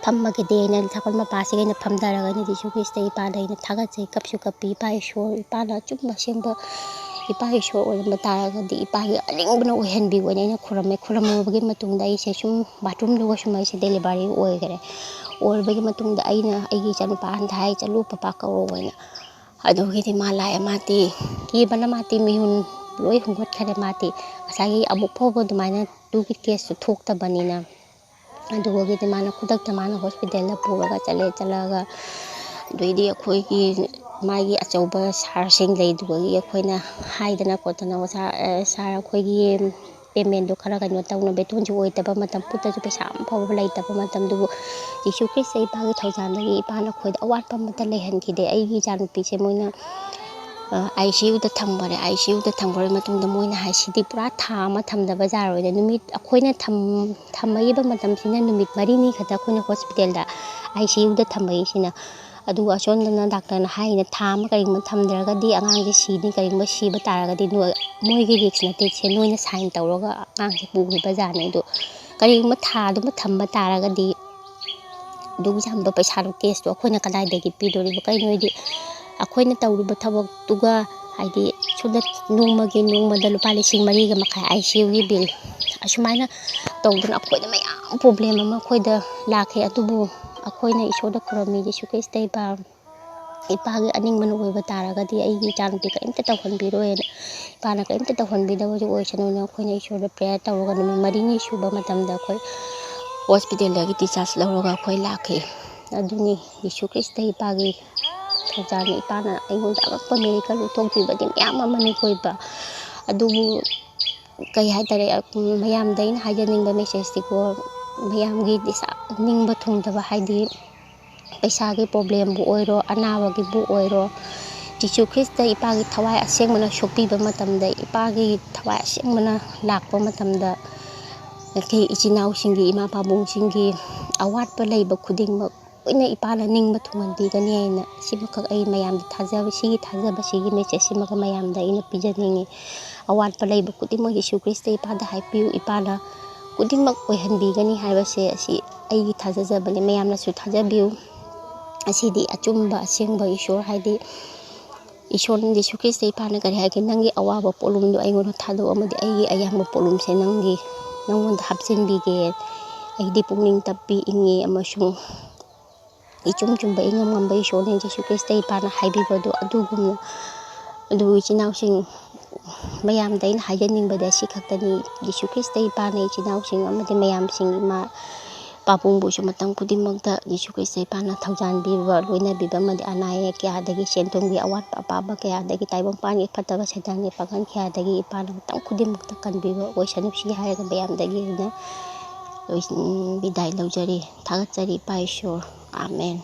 ꯐꯝꯃꯒꯦꯗꯤ ꯑꯩꯅ ꯁꯥꯋꯔ ꯃꯄꯥꯁꯤꯒ ꯑꯩꯅ ꯐꯝꯊꯔꯒ ꯑꯩꯅ ꯖꯤꯁꯨ ꯈ꯭ꯔꯤꯁꯇ ꯏꯄꯥꯗ ꯑꯩꯅ ꯊꯥꯒꯠꯆꯩ, ꯀꯞꯁꯨ ꯀꯞꯄꯤ꯫ "ꯏꯄꯥ ꯏꯁꯣꯔ, ꯏꯄꯥꯅ ꯑꯆꯨꯝꯕ ꯑꯁꯦꯡꯕ ꯏꯄꯥ ꯏꯁꯣꯔ ꯑꯣꯏꯔꯝꯕ ꯇꯥꯔꯒꯗꯤ ꯏꯄꯥꯒꯤ ꯑꯅꯤꯡꯕꯅ ꯑꯣꯏꯍꯟꯕꯤꯌꯨ" ꯍꯥꯏꯅ ꯑꯩꯅ ꯈꯨꯔꯝꯃꯦ꯫ ꯈꯨꯔꯝꯃꯕꯒꯤ ꯃꯇꯨꯡꯗ ꯑꯩꯁꯦ ꯁꯨꯝ ꯕꯥꯠꯔꯨꯝꯗꯨꯒ ꯁꯨꯝ ꯑꯩꯁꯦ ꯗꯦꯂꯤꯚꯔꯤ ꯑꯣꯏꯈꯔꯦ꯫ ꯑꯣꯏꯔꯕꯒꯤ ꯃꯇꯨꯡꯗ ꯑꯩꯅ ꯑꯩꯒꯤ ꯏꯆꯥꯅꯨꯄꯥ ꯑꯍꯟꯗ ꯍꯥꯏ, "ꯆꯠꯂꯨ, ꯄꯄꯥ ꯀꯧꯔꯣ" ꯍꯥꯏꯅ꯫ ꯑꯗꯨꯒꯤꯗꯤ ꯃꯥ ꯂꯥꯛꯑꯦ꯫ ꯃꯥꯗꯤ ꯀꯤꯕꯅ ꯃꯥꯗꯤ ꯃꯤꯍꯨꯟ ꯂꯣꯏ ꯍꯨꯝꯒꯠꯈꯔꯦ꯫ ꯃꯥꯗꯤ ꯉꯁꯥꯏꯒꯤ ꯑꯃꯨꯛ ꯐꯥꯎꯕ ꯑꯗꯨꯃꯥꯏꯅ ꯑꯗꯨꯒꯤ ꯀꯦꯁꯇꯨ ꯊꯣꯛꯇꯕꯅꯤꯅ꯫ ꯑꯗꯨꯗꯒꯤꯗꯤ ꯃꯥꯅ ꯈꯨꯗꯛꯇ ꯃꯥꯅ ꯍꯣꯁꯄꯤꯇꯥꯜꯗ ꯄꯨꯔꯒ ꯆꯠꯂꯦ꯫ ꯆꯠꯂꯒ ꯑꯗꯨꯗꯩꯗꯤ ꯑꯩꯈꯣꯏꯒꯤ ꯃꯥꯒꯤ ꯑꯆꯧꯕ ꯁꯥꯔꯁꯤꯡ ꯂꯩꯗꯨꯗꯒꯤ ꯑꯩꯈꯣꯏꯅ ꯍꯥꯏꯗꯅ ꯈꯣꯠꯇꯅ, "ꯑꯣꯖꯥ, ꯑ, ꯁꯥꯔ, ꯑꯩꯈꯣꯏꯒꯤ ꯄꯦꯃꯦꯟꯗꯣ ꯈꯔ ꯀꯩꯅꯣ ꯇꯧꯅꯕ, ꯕꯦꯇꯣꯟꯁꯨ ꯑꯣꯏꯗꯕ ꯃꯇꯝ, ꯈꯨꯠꯇꯁꯨ ꯄꯩꯁꯥ ꯑꯃ ꯐꯥꯎꯕ ꯂꯩꯇꯕ ꯃꯇꯝꯗꯨꯕꯨ ꯖꯤꯁꯨ ꯈ꯭ꯔꯤꯁꯇ ꯏꯄꯥꯒꯤ ꯊꯧꯖꯥꯜꯗꯒꯤ ꯏꯄꯥꯅ ꯑꯩꯈꯣꯏꯗ ꯑꯋꯥꯠꯄ ꯑꯃꯠꯇ ꯂꯩꯍꯟꯈꯤꯗꯦ꯫ ꯑꯩꯒꯤ ꯏꯆꯥꯅꯨꯄꯤꯁꯦ ꯃꯣꯏꯅ, ꯑ, ꯑꯥꯏ ꯁꯤ ꯌꯨꯗ ꯊꯝꯈꯔꯦ꯫ ꯑꯥꯏ ꯁꯤ ꯌꯨꯗ ꯊꯝꯈꯔꯕ ꯃꯇꯨꯡꯗ ꯃꯣꯏꯅ ꯍꯥꯏ, ꯁꯤꯗꯤ ꯄꯨꯔꯥ ꯊꯥ ꯑꯃ ꯊꯝꯗꯕ ꯌꯥꯔꯣꯏꯅ꯫ ꯅꯨꯃꯤꯠ ꯑꯩꯈꯣꯏꯅ ꯊꯝ-, ꯊꯝꯃꯛꯏꯕ ꯃꯇꯝꯁꯤꯅ ꯅꯨꯃꯤꯠ ꯃꯔꯤꯅꯤ ꯈꯛꯇ ꯑꯩꯈꯣꯏꯅ ꯍꯣꯁꯄꯤꯇꯥꯜꯗ ꯑꯥꯏ ꯁꯤ ꯌꯨꯗ ꯊꯝꯃꯛꯏꯁꯤꯅ꯫ ꯑꯗꯨꯒ ꯑꯁꯣꯝꯗꯅ ꯗꯥꯛꯇꯔꯅ ꯍꯥꯏꯔꯤꯅ ꯊꯥ ꯑꯃ ꯀꯔꯤꯒꯨꯝꯕ ꯊꯝꯗ꯭ꯔꯒꯗꯤ ꯑꯉꯥꯡꯁꯦ ꯁꯤꯅꯤ, ꯀꯔꯤꯒꯨꯝꯕ ꯁꯤꯕ ꯇꯥꯔꯒꯗꯤ ꯅꯣꯏ, ꯃꯣꯏꯒꯤ ꯔꯤꯛꯁ ꯅꯠꯇꯦ, ꯁꯦ ꯅꯣꯏꯅ ꯁꯥꯏꯟ ꯇꯧꯔꯒ ꯑꯉꯥꯡꯁꯦ ꯄꯨꯈꯤꯕ ꯖꯥꯠꯅꯤ꯫ ꯑꯗꯣ ꯀꯔꯤꯒꯨꯝꯕ ꯊꯥꯗꯨꯃ ꯊꯝꯕ ꯇꯥꯔꯒꯗꯤ ꯑꯗꯨꯒꯤ ꯆꯥꯡꯗꯣ ꯄꯩꯁꯥꯗꯣ, ꯀꯦꯁꯇꯣ ꯑꯩꯈꯣꯏꯅ ꯀꯗꯥꯏꯗꯒꯤ ꯄꯤꯗꯣꯔꯤꯕ? ꯀꯩꯅꯣ ꯍꯥꯏꯗꯤ ꯑꯩꯈꯣꯏꯅ ꯇꯧꯔꯤꯕ ꯊꯕꯛꯇꯨꯒ, ꯍꯥꯏꯗꯤ ꯁꯣꯝꯗ ꯅꯣꯡꯃꯒꯤ, ꯅꯣꯡꯃꯗ ꯂꯨꯄꯥ ꯂꯤꯁꯤꯡ ꯃꯔꯤꯒ ꯃꯈꯥꯏ ꯑꯥꯏ ꯁꯤ ꯌꯨꯒꯤ ꯕꯤꯜ, ꯑꯁꯨꯃꯥꯏꯅ ꯇꯧꯗꯅ ꯑꯩꯈꯣꯏꯗ ꯃꯌꯥꯝ ꯄ꯭ꯔꯣꯕ꯭ꯂꯦꯝ ꯑꯃ ꯑꯩꯈꯣꯏꯗ ꯂꯥꯛꯈꯤ꯫ ꯑꯗꯨꯕꯨ ꯑꯩꯈꯣꯏꯅ ꯏꯁꯣꯔꯗ ꯈꯨꯔꯨꯝꯃꯤ, "ꯖꯤꯁꯨ ꯈ꯭ꯔꯤꯁꯇ ꯏꯄꯥ, ꯏꯄꯥꯒꯤ ꯑꯅꯤꯡꯕꯅ ꯑꯣꯏꯕ ꯇꯥꯔꯒꯗꯤ ꯑꯩꯒꯤ ꯏꯆꯥꯅꯨꯄꯤ ꯀꯔꯤꯝꯇ ꯇꯧꯍꯟꯕꯤꯔꯣꯏꯅ, ꯏꯄꯥꯅ ꯀꯔꯤꯝꯇ ꯇꯧꯍꯟꯕꯤꯗꯕꯁꯨ ꯑꯣꯏꯁꯅꯨꯅ" ꯑꯩꯈꯣꯏꯅ ꯏꯁꯣꯔꯗ ꯄ꯭ꯔꯦꯌꯔ ꯇꯧꯔꯒ ꯅꯨꯃꯤꯠ ꯃꯔꯤꯅꯤ ꯁꯨꯕ ꯃꯇꯝꯗ ꯑꯩꯈꯣꯏ ꯍꯣꯁꯄꯤꯇꯥꯜꯗꯒꯤ ꯗꯤꯁꯆꯥꯔꯖ ꯂꯧꯔꯒ ꯑꯩꯈꯣꯏ ꯂꯥꯛꯈꯤ꯫ ꯑꯗꯨꯅꯤ ꯖꯤꯁꯨ ꯈ꯭ꯔꯤꯁꯇ ꯏꯄꯥꯒꯤ ꯊꯧꯖꯥꯜꯅ ꯏꯄꯥꯅ ꯑꯩꯉꯣꯟꯗ ꯑꯉꯛꯄ ꯃꯤꯔꯦꯀꯜ ꯎꯠꯊꯣꯛꯄꯤꯕꯗꯤ ꯃꯌꯥꯝ ꯑꯃꯅꯤ ꯀꯣꯏꯕ꯫ ꯑꯗꯨꯕꯨ ꯀꯩ ꯍꯥꯏꯇꯥꯔꯦ, ꯃꯌꯥꯝꯗ ꯑꯩꯅ ꯍꯥꯏꯖꯅꯤꯡꯕ ꯃꯦꯁꯦꯖꯇꯤꯀꯣ, ꯃꯌꯥꯝꯒꯤ ꯗꯤꯁꯥ-, ꯅꯤꯡꯕ ꯊꯨꯡꯗꯕ, ꯍꯥꯏꯗꯤ ꯄꯩꯁꯥꯒꯤ ꯄ꯭ꯔꯣꯕ꯭ꯂꯦꯝꯕꯨ ꯑꯣꯏꯔꯣ, ꯑꯅꯥꯕꯒꯤꯕꯨ ꯑꯣꯏꯔꯣ, ꯖꯤꯁꯨ ꯈ꯭ꯔꯤꯁꯇ ꯏꯄꯥꯒꯤ ꯊꯋꯥꯏ ꯑꯁꯦꯡꯕꯅ ꯁꯣꯛꯄꯤꯕ ꯃꯇꯝꯗ, ꯏꯄꯥꯒꯤ ꯊꯋꯥꯏ ꯑꯁꯦꯡꯕꯅ ꯂꯥꯛꯄ ꯃꯇꯝꯗ, ꯑꯩꯈꯣꯏ ꯏꯆꯤꯟ ꯏꯅꯥꯎꯁꯤꯡꯒꯤ, ꯏꯃꯥ ꯄꯥꯕꯨꯡꯁꯤꯡꯒꯤ ꯑꯋꯥꯠꯄ ꯂꯩꯕ ꯈꯨꯗꯤꯡꯃꯛ ꯂꯣꯏꯅ ꯏꯄꯥꯅ ꯅꯤꯡꯕ ꯊꯨꯡꯍꯟꯕꯤꯒꯅꯤ ꯍꯥꯏꯅ ꯁꯤꯃꯈꯛ ꯑꯩ ꯃꯌꯥꯝꯗ ꯊꯥꯖꯕ, ꯁꯤꯒꯤ ꯊꯥꯖꯕꯁꯤꯒꯤ ꯃꯦꯁꯦꯖꯁꯤꯃꯒ ꯃꯌꯥꯝꯗ ꯑꯩꯅ ꯄꯤꯖꯅꯤꯡꯉꯤ꯫ ꯑꯋꯥꯠꯄ ꯂꯩꯕ ꯈꯨꯗꯤꯡꯃꯛ ꯖꯤꯁꯨ ꯈ꯭ꯔꯤꯁꯇ ꯏꯄꯥꯗ ꯍꯥꯏꯕꯤꯌꯨ, ꯏꯄꯥꯅ ꯈꯨꯗꯤꯡꯃꯛ ꯑꯣꯏꯍꯟꯕꯤꯒꯅꯤ ꯍꯥꯏꯕꯁꯦ ꯑꯁꯤ ꯑꯩꯒꯤ ꯊꯥꯖꯖꯕꯅꯤ꯫ ꯃꯌꯥꯝꯅꯁꯨ ꯊꯥꯖꯕꯤꯌꯨ꯫ ꯑꯁꯤꯗꯤ ꯑꯆꯨꯝꯕ ꯑꯁꯦꯡꯕ ꯏꯁꯣꯔ, ꯍꯥꯏꯗꯤ ꯏꯁꯣꯔꯅ, ꯖꯤꯁꯨ ꯈ꯭ꯔꯤꯁꯇ ꯏꯄꯥꯅ ꯀꯔꯤ ꯍꯥꯏꯒꯦ? "ꯅꯪꯒꯤ ꯑꯋꯥꯕ ꯄꯣꯠꯂꯨꯝꯗꯣ ꯑꯩꯉꯣꯟꯗ ꯊꯥꯗꯣꯛꯑꯝꯃꯗꯤ ꯑꯩꯒꯤ ꯑꯌꯥꯡꯕ ꯄꯣꯠꯂꯨꯝꯁꯦ ꯅꯪꯒꯤ, ꯅꯪꯉꯣꯟꯗ ꯍꯥꯞꯆꯤꯟꯕꯤꯒꯦ꯫ ꯑꯩꯗꯤ ꯄꯨꯛꯅꯤꯡ ꯇꯞꯄꯤ, ꯏꯪꯉꯤ ꯑꯃꯁꯨꯡ ꯏꯆꯨꯝ ꯆꯨꯝꯕ, ꯏꯉꯝ ꯉꯝꯕ ꯏꯁꯣꯔꯅꯤ", ꯖꯤꯁꯨ ꯈ꯭ꯔꯤꯁꯇ ꯏꯄꯥꯅ ꯍꯥꯏꯕꯤꯕꯗꯣ ꯑꯗꯨꯒꯨꯝꯅ꯫ ꯑꯗꯨ ꯏꯆꯤꯟ ꯏꯅꯥꯎꯁꯤꯡ ꯃꯌꯥꯝꯗ ꯑꯩꯅ ꯍꯥꯏꯖꯅꯤꯡꯕꯗꯤ ꯑꯁꯤ ꯈꯛꯇꯅꯤ꯫ ꯖꯤꯁꯨ ꯈ꯭ꯔꯤꯁꯇ ꯏꯄꯥꯅ ꯏꯆꯤꯟ ꯏꯅꯥꯎꯁꯤꯡ ꯑꯃꯗꯤ ꯃꯌꯥꯝꯁꯤꯡ, ꯏꯃꯥ ꯄꯥꯕꯨꯡꯕꯨꯁꯨ ꯃꯇꯝ ꯈꯨꯗꯤꯡꯃꯛꯇ ꯖꯤꯁꯨ ꯈ꯭ꯔꯤꯁꯇ ꯏꯄꯥꯅ ꯊꯧꯖꯥꯟꯕꯤꯕ, ꯂꯣꯏꯅꯕꯤꯕ ꯑꯃꯗꯤ ꯑꯅꯥ ꯑꯌꯦꯛ ꯀꯌꯥꯗꯒꯤ, ꯁꯦꯟ ꯊꯨꯝꯒꯤ ꯑꯋꯥꯠꯄ ꯑꯄꯥꯕ ꯀꯌꯥꯗꯒꯤ, ꯇꯥꯏꯕꯪꯄꯥꯟꯒꯤ ꯐꯠꯇꯕ ꯁꯩꯗꯥꯡꯒꯤ ꯄꯥꯡꯒꯜ ꯀꯌꯥꯗꯒꯤ ꯏꯄꯥꯅ ꯃꯇꯝ ꯈꯨꯗꯤꯡꯃꯛꯇ ꯀꯟꯕꯤꯕ ꯑꯣꯏꯁꯅꯨ꯫ ꯁꯤ ꯍꯥꯏꯔꯒ ꯃꯌꯥꯝꯗꯒꯤ ꯑꯩꯅ ꯂꯣꯏꯁꯤꯟ-, ꯕꯤꯗꯥꯏ ꯂꯧꯖꯔꯤ꯫ ꯊꯥꯒꯠꯆꯔꯤ ꯏꯄꯥ ꯏꯁꯣꯔ꯫ ꯑꯥꯃꯦꯟ꯫